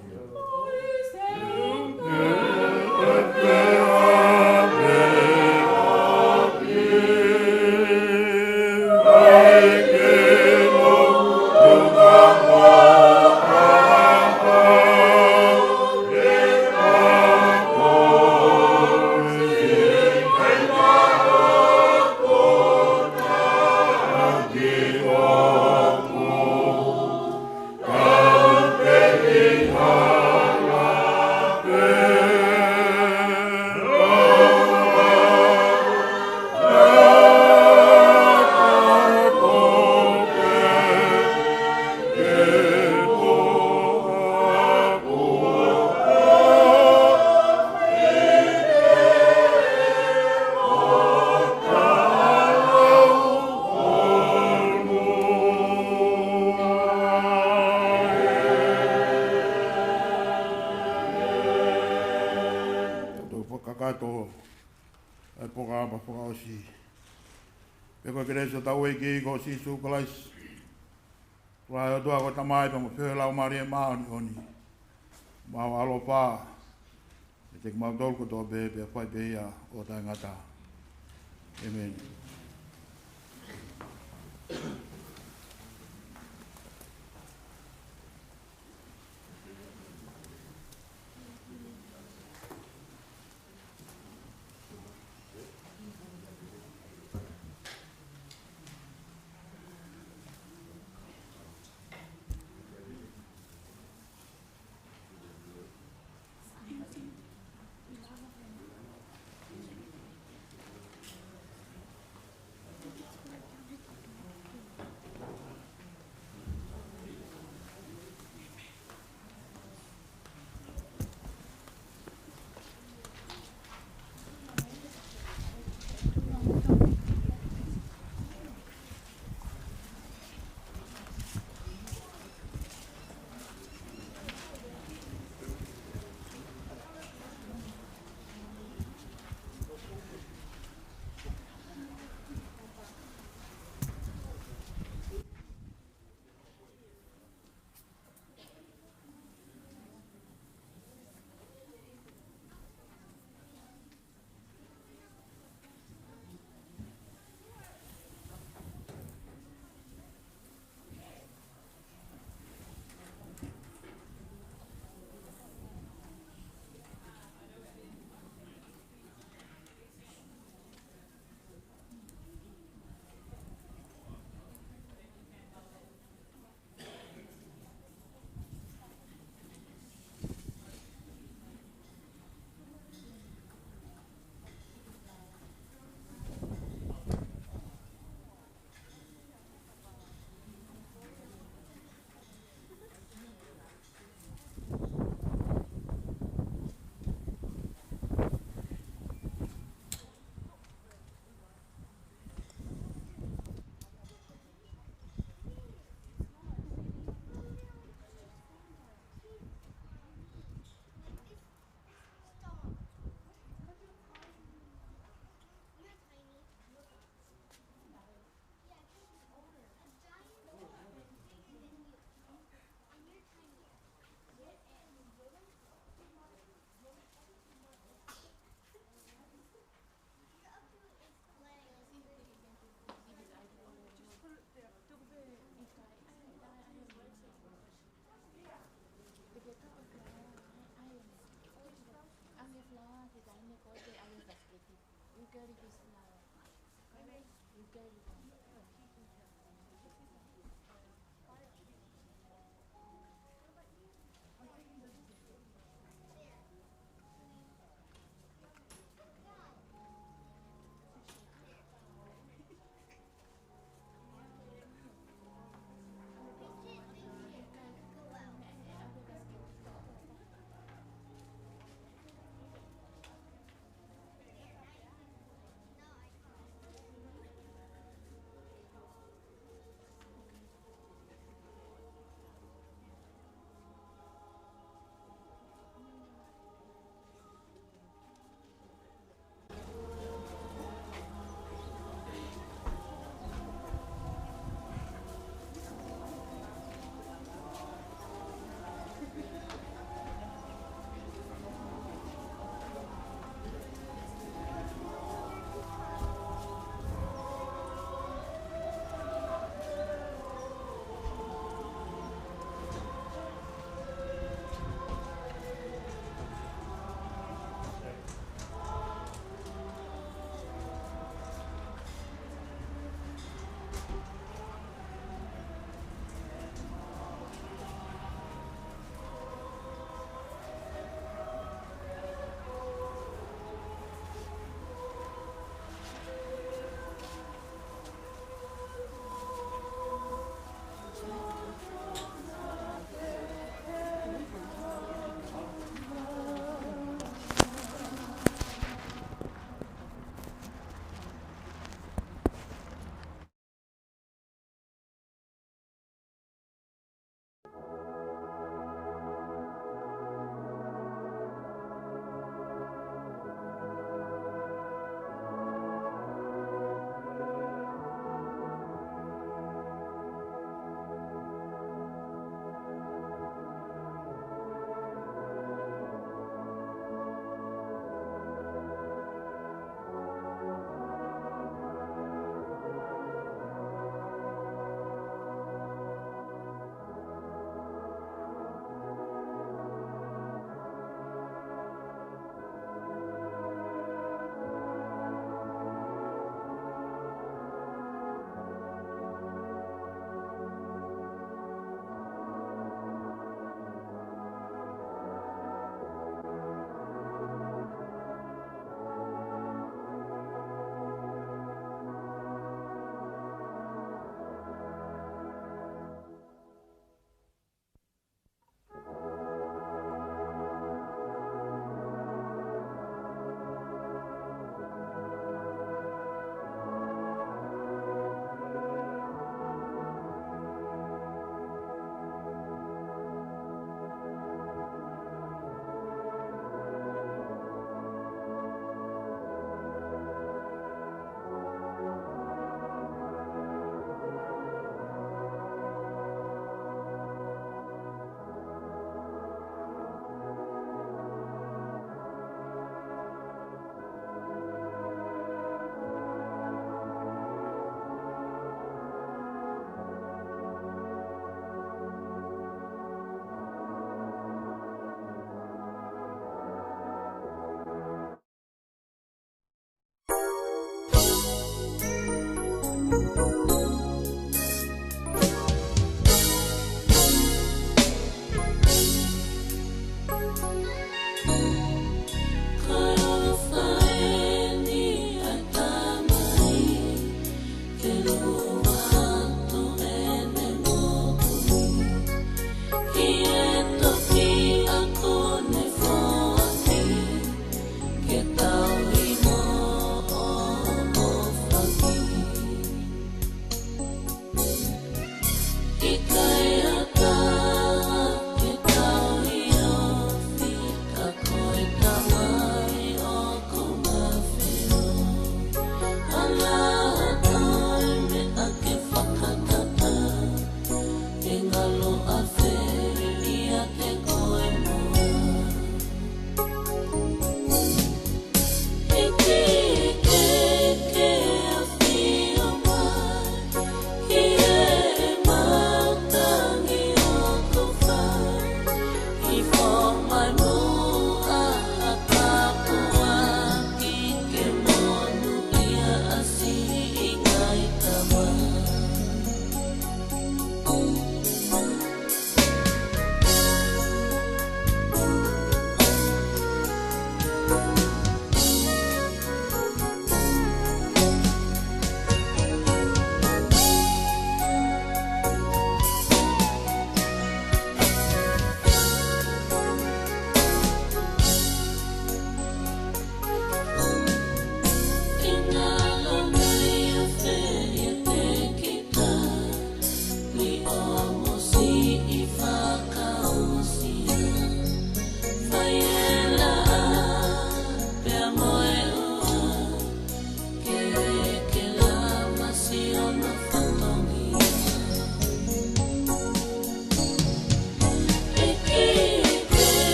Pea ko e kelesi ʻa hotau ʻEiki ko Sīsū Kalaisi, ʻofa ʻa e ʻOtua ko e Tamai, pea mo e feohi ʻa e Laumālie Māʻoniʻoni, mo e ʻaloʻofa, ʻiate kimautolu kotoa pē, pea fai pē ia ʻo taʻengata. ʻĒmeni.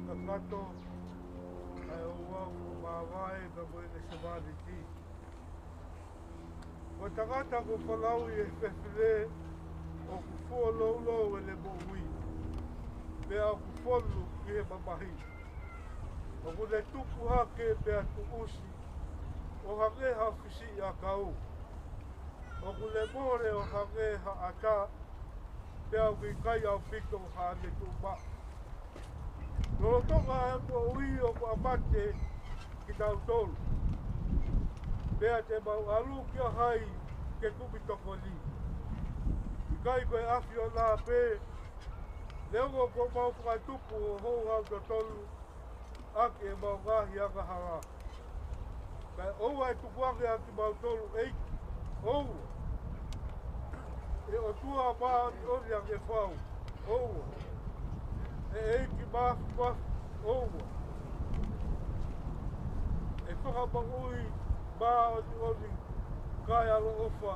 Kakato, ʻa e ouau, māvae, ka mo e sevāniti. Ko e tangata kuo fanauʻi ʻe he fefine, ʻoku fuoloulou ʻene moʻui, pea ʻoku fonu ki he mamahi. ʻOku ne tupu hake pea tuʻusi, ʻo hangē ha fisiʻiʻakau. ʻOku ne mole ʻo hangē ha ʻata, pea ʻoku ʻikai ʻaupito haʻane tuʻumaʻu. Lolotonga e moʻui ʻoku ʻa mate kitautolu, pea te mau ʻalu kia hai ke kumi tokoni? ʻIkai ko e ʻAfiona pē, neongo kuo mau fakatupu ʻo houhau totonu ʻaki ʻemau ngaahi angahala? Kae ʻoua ʻe tukuange ʻa kimautolu, ʻEiki, ʻoua. ʻE ʻOtua māʻoniʻoni ange fau, ʻoua. ʻE ʻEiki māfimafi, ʻoua. ʻE Fakamoʻui māʻoniʻoni kae ʻaloʻofa,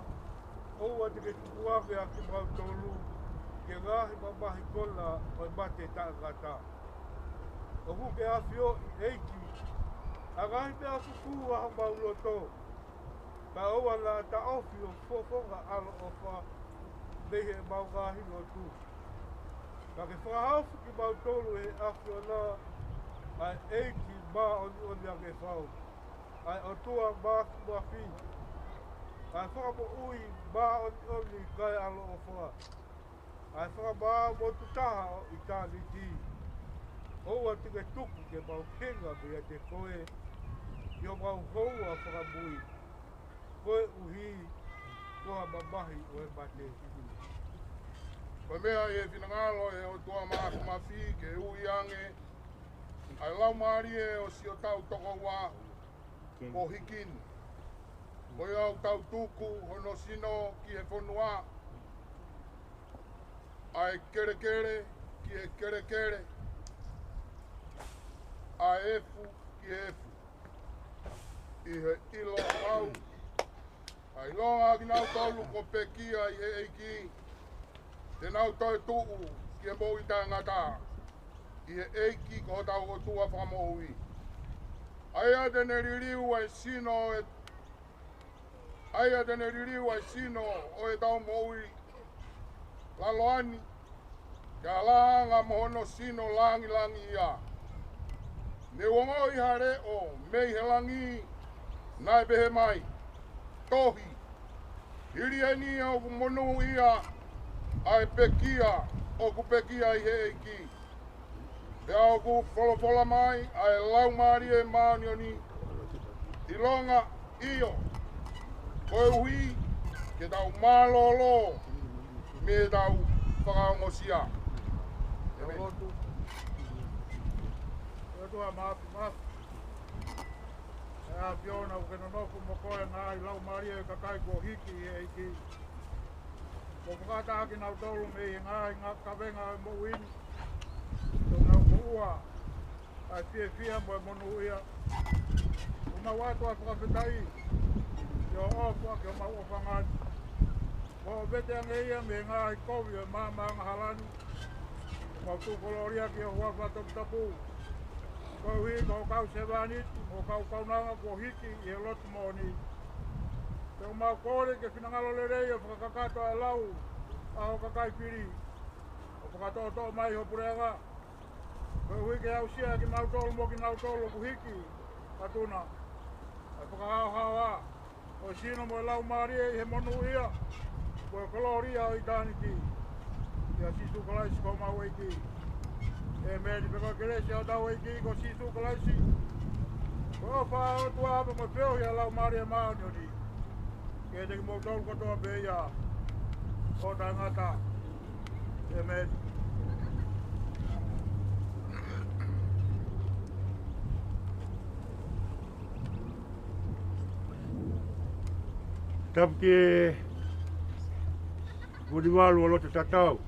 ʻoua te ke tukuange ʻa kimautolu ki he ngaahi mamahi kona ʻo e mate taʻengata. ʻOku ke ʻafioʻi, ʻEiki, ʻa e ngaahi meʻa fufū ʻa homau loto, kae ʻoua naʻa taʻofi ho fofonga ʻaloʻofa mei heʻemau ngaahi lotu. Ka ke fakahaofi kimautolu ʻe he ʻAfiona, ʻa e ʻEiki māʻoniʻoni ange fau, ʻa e ʻOtua māfimafi, ʻa e Fakamoʻui māʻoniʻoni kae ʻaloʻofa, ʻa e Fakamaau motu taha ʻo ʻitāniti. ʻOua te ke tuku ke mau hinga meiate koe ʻi homau houa fakamui, koeʻuhi ko ha mamahi ʻo e mate. Ko e meʻa ʻi he finangalo ʻo e ʻOtua māfimafi ke ui ange ʻa e laumālie ʻo siʻotau tokoua kuo hiki ni, ko ia ʻoku tau tuku hono sino ki he fonua, ʻa e kelekele ki he kelekele, ʻa e efu ki he efu, ʻi he ʻilo ʻoku ʻiloa ʻa kinautolu kuo pekia ʻi he ʻEiki, te nau toe tuʻu ki he moʻui taʻengata ʻi he ʻEiki ko hotau ʻOtua Fakamoʻui. ʻA ia te ne liliu ʻa e sino ʻo e, ʻa ia te ne liliu ʻa e sino ʻo ʻetau moʻui lalo ʻa ni, ke ʻalā ange mo hono sino langilangiʻia. Ne u ongoʻi ha leʻo mei he langi naʻe pehē mai, Tohi, hili eni ʻoku monūʻia ʻa e pekia ʻoku pekia ʻi he ʻEiki. Pea ʻoku folofola mai ʻa e Laumālie Māʻoniʻoni, ʻilonga, ʻio, koeʻuhi ke tau mālōlō mei heʻetau fakaongosia. ʻEmeni. ʻOtua māfimafi, ʻe ʻAfiona, ʻoku ke nonofo mo koe ʻi he ngaahi laumālie ʻo e kakai kuo hiki ʻi he ʻEiki. Kuo fakataha kinautolu mei he ngaahi kavenga ʻo e moʻui ni, ke nau moʻua ʻa e fiefia mo e monūʻia. ʻOku mau ʻoatu ʻa e fakafetaʻi ʻi ho ʻofa ki homau ʻofa ngani. Kuo vete ange ia mei he ngaahi kovi ʻo e maama angahala ni. ʻOku mau tuku kolōlia ki ho huafa toputapu, koeʻuhi ko ho kau sevāniti mo ho kau kaunanga kuo hiki ʻi he lotu moʻoni. Pea ʻoku mau kole ke finangalo lelei ʻo fakakakato ʻa e lau ʻa ho kakai fili, ʻo fakatoʻotoʻo mai ho puleʻanga, koeʻuhi ke aʻusia kimautolu mo kinautolu ʻoku hiki atu na ʻa e fakahaohaoa ʻo e sino mo e laumālie ʻi he monūʻia mo e kolōlia ʻo ʻitāniti. ʻIa Sīsū Kalaisi ko homau ʻEiki. ʻEmeni. Pea ko e kelesi ʻa hotau ʻEiki ko Sīsū Kalaisi, ko e ʻofa ʻa e ʻOtua, pea mo e feohi ʻa e Laumālie Māʻoniʻoni, ke ʻiate kimoutolu kotoa pē ia ʻo taʻengata. ʻEmeni. Tapu ki he Vunivalu ʻo loto tatau.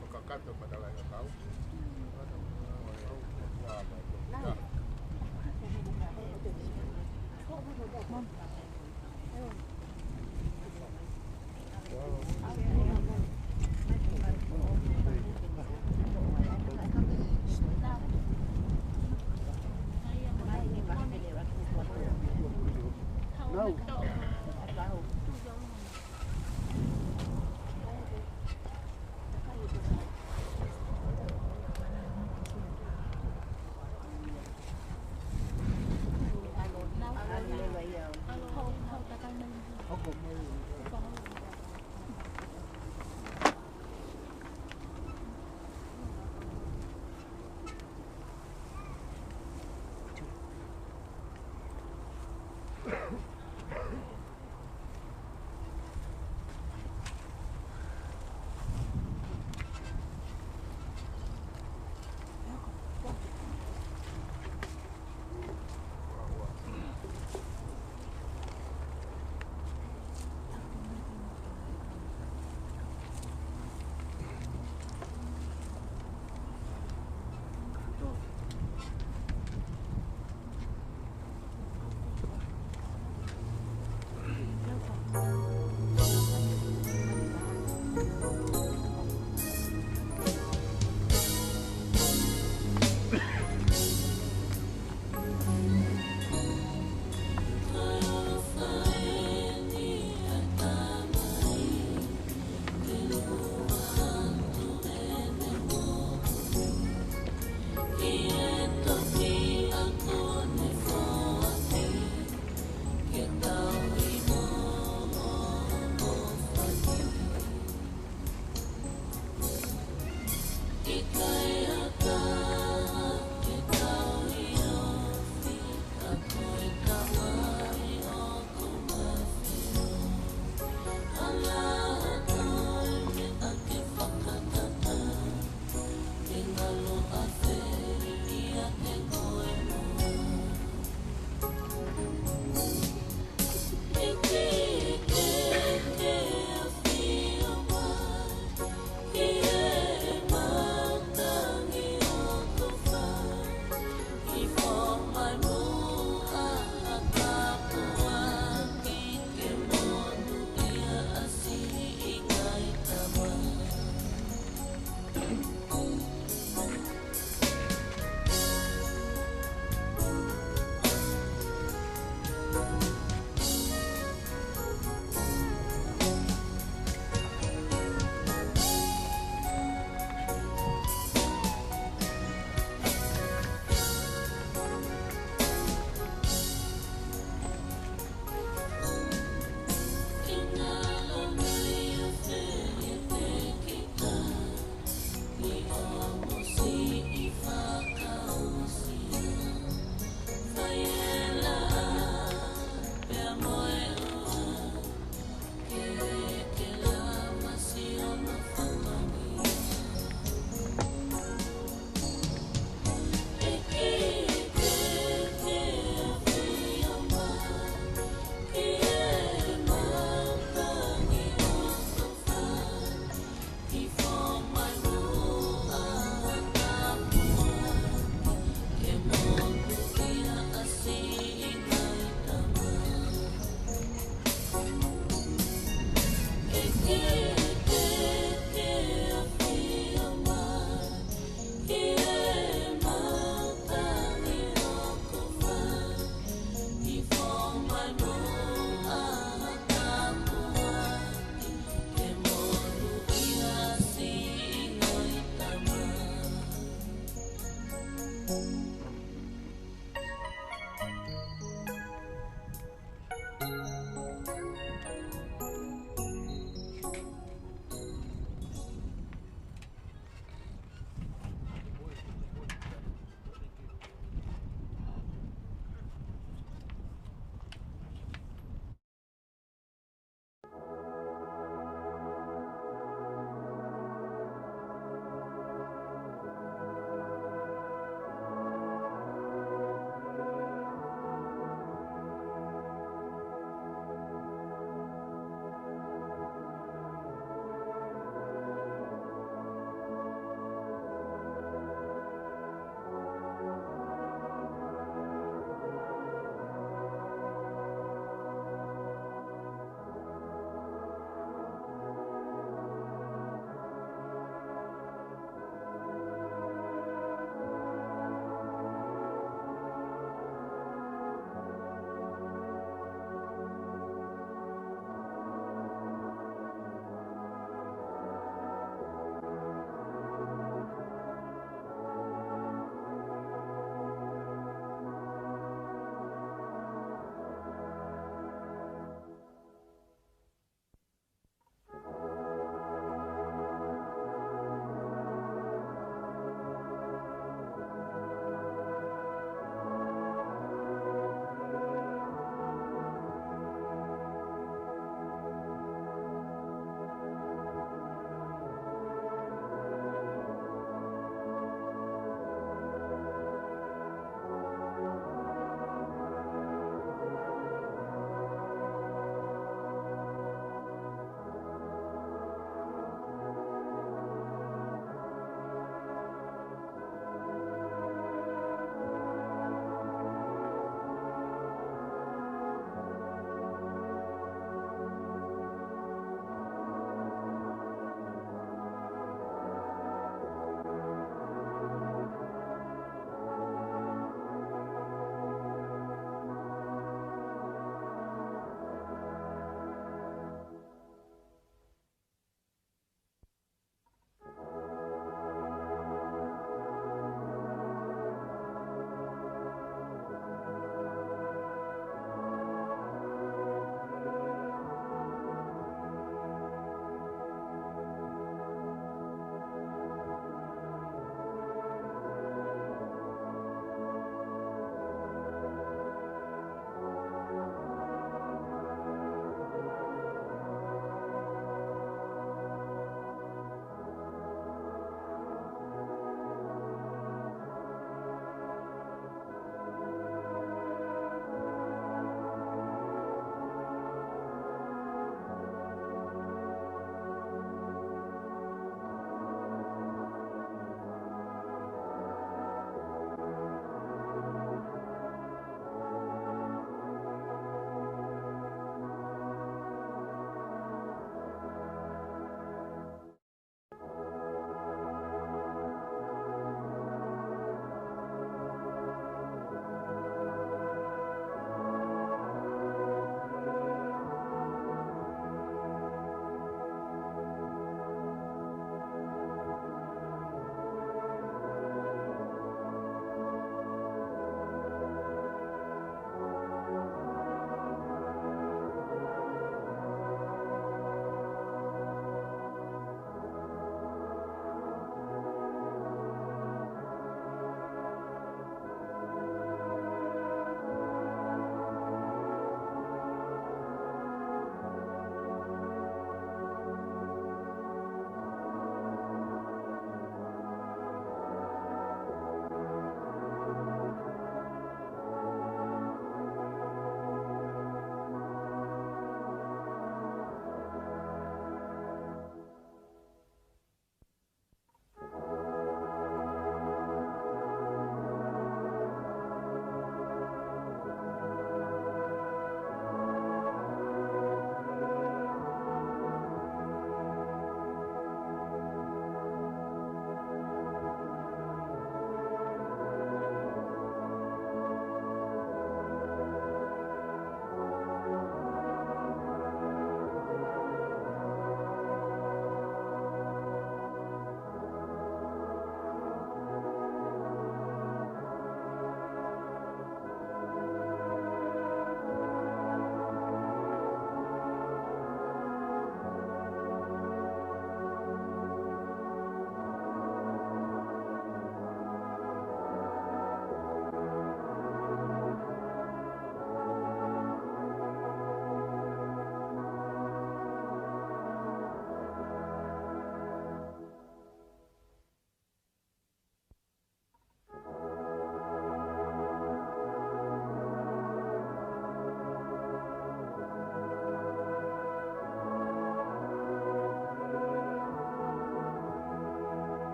Fakakakato e matalaʻiʻakau. Ua mai.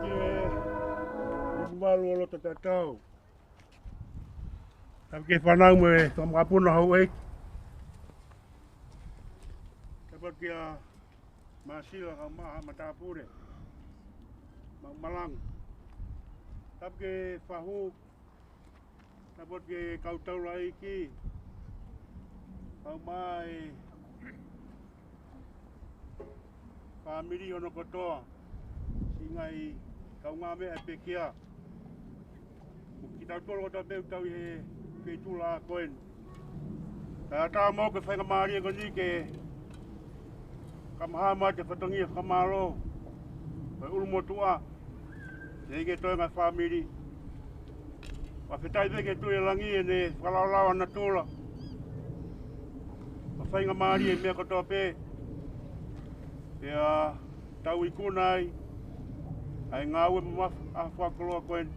Ke mamalu ʻo loto tatau. Tapu ki he fānau mo e fanga mokopuna houʻeiki. Tapu kia Māsila kae ʻumaʻā haʻa matāpule. Maʻu malanga. Tapu ki he fahu. Tapu ki he kau taulaʻeiki, kae ʻumaʻā e fāmili hono kotoa, siʻi ngaahi kaungāmeʻa pekia. Mo kitautolu kotoa pē ʻoku tau ʻi he feituʻu laʻā ko eni. Kae ʻatā moʻoku e faingamālie ko eni ke kamata mai ʻa e fatongia fakamālō ʻo e ʻulumotuʻa, ʻEiki, toenga e fāmili. Fakafetaʻi pē ki he Tuʻi ʻo Langi ʻene fakalaolao ʻa natula. Ko e faingamālie e meʻa kotoa pē. Pea tau ikuna ai ʻa e ngāue mamafa ʻa e fakakoloa ko eni.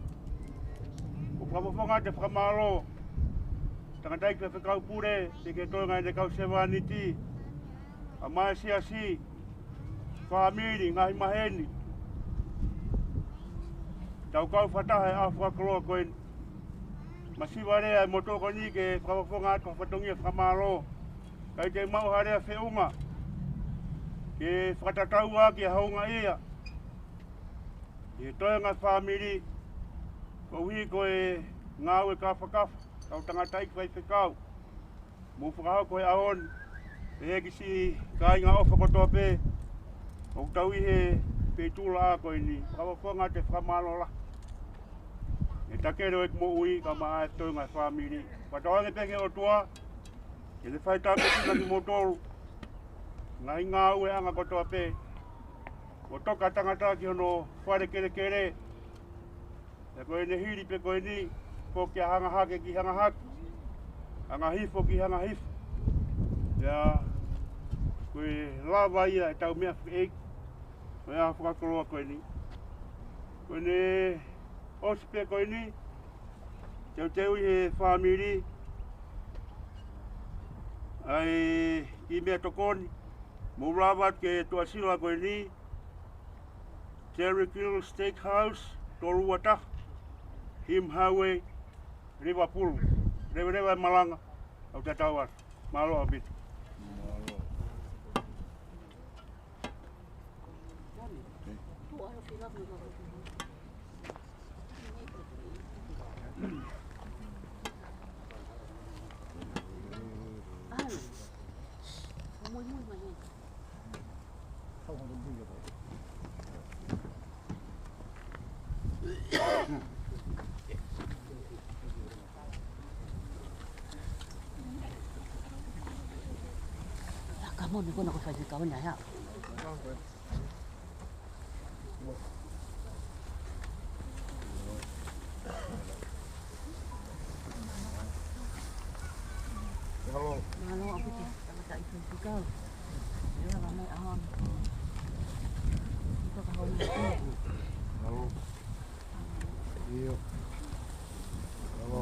ʻOku fakafofonga atu e fakamālō, tangataʻeiki faifekau pule, pea ki he toenga ʻene kau sevāniti, kae ʻumaʻā e siasi, fāmili, ngaahi maheni. Tau kau fakataha he ʻaho fakakoloa ko eni. Masiva leva e motuʻa ko eni ke fakafofonga atu ha fatongia fakamālō. Ka ʻi he maʻu ha lea feʻunga ke fakatatau ʻaki ʻa e houngaʻia ʻi he toenga e fāmili, koeʻuhi ko e ngāue kāfakafa ʻa e kau tangataʻeiki faifekau. Mou fakahoko he ʻaho ni, ʻEiki, siʻi kāinga ʻofa kotoa pē ʻoku tau ʻi he feituʻu laʻā ko eni, fakafofonga atu e fakamālō lahi. ʻE takele ʻEiki moʻui kae ʻumaʻā e toenga e fāmili. Fakatauange pē ki he ʻOtua ke ne fai tāpuekina kimoutolu, ngaahi ngāueʻanga kotoa pē. ʻO toka tangata ki hono fale kelekele, pea ko ʻene hili pē ko eni, ko kia hanga hake ki hanga hake, hanga hifo ki hanga hifo. Pea ko e lava ia ʻetau meʻa fakaʻeiki ʻo e ʻaho fakakoloa ko eni. Ko ʻene ʻosi pē ko eni, teuteuʻi he fāmili ʻa e kiʻi meʻatokoni, mou lava atu ki he tuʻasila ko eni, Cherry Hill Steakhouse, tolu ua taha, Hume Highway, Liverpool. Leveleva e malanga, ʻoku tatau atu. Mālō ʻaupito. Ka mo ni ko na ko fai fika o ni ai ha. Mālō ʻaupito, tangataʻeiki faifekau. Ia, lama e ʻaho ni. Ika ka hau ni. Mālō. Ia. Mālō.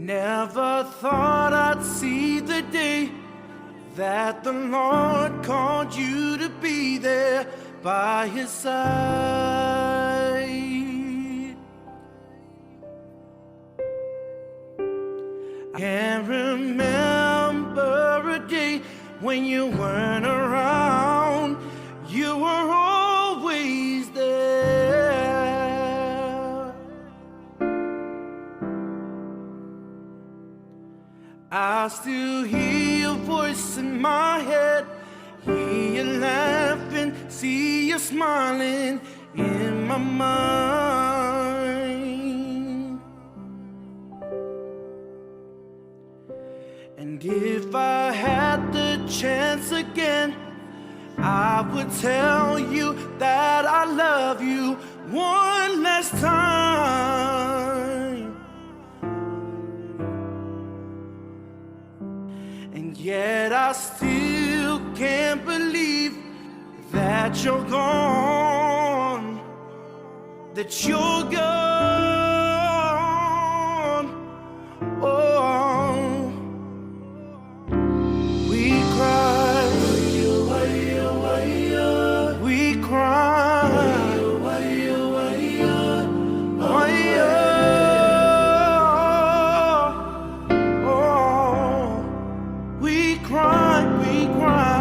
Never thought I'd see the day that the Lord called you to be there by his side. I can't remember a day when you weren't around. You were always there. I still hear your voice in my head, hear you laughing, see you smiling in my mind. And if I had the chance again, I would tell you that I love you one last time. And yet I still can't believe that you're gone, that you're gone. Oh, we cry, we cry, oh, we cry, we cry.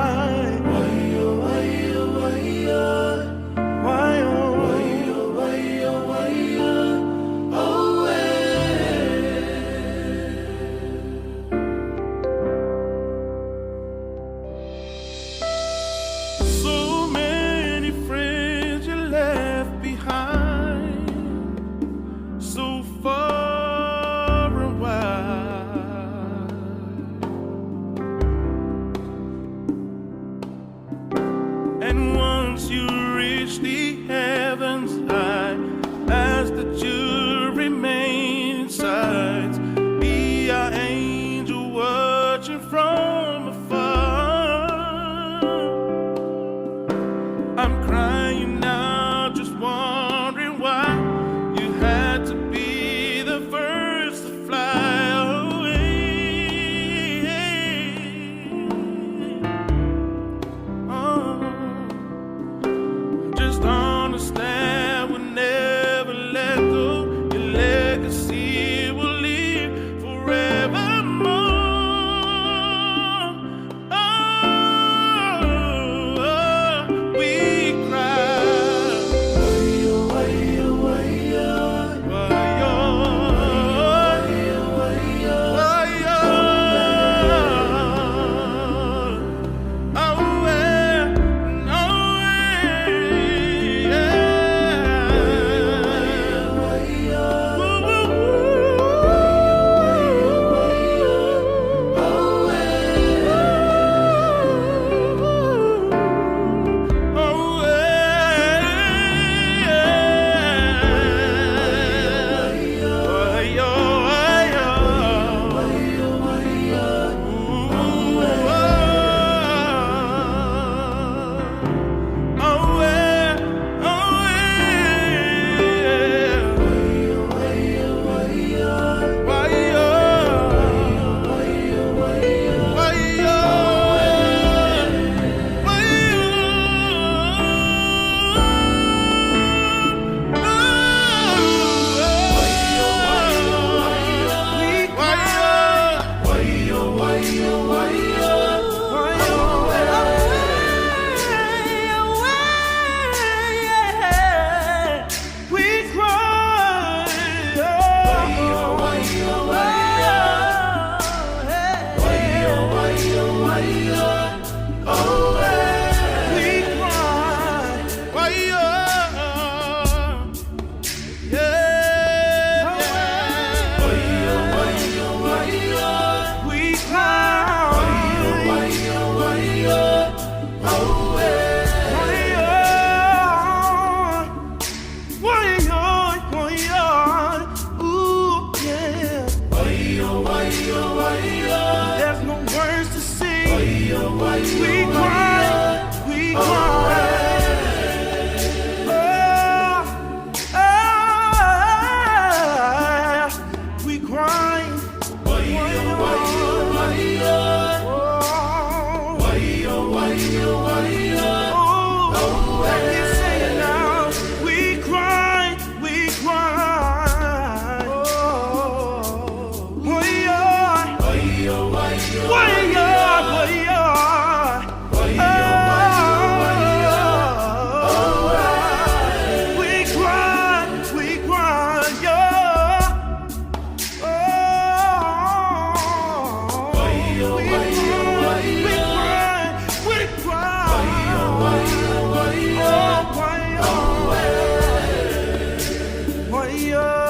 ʻIo,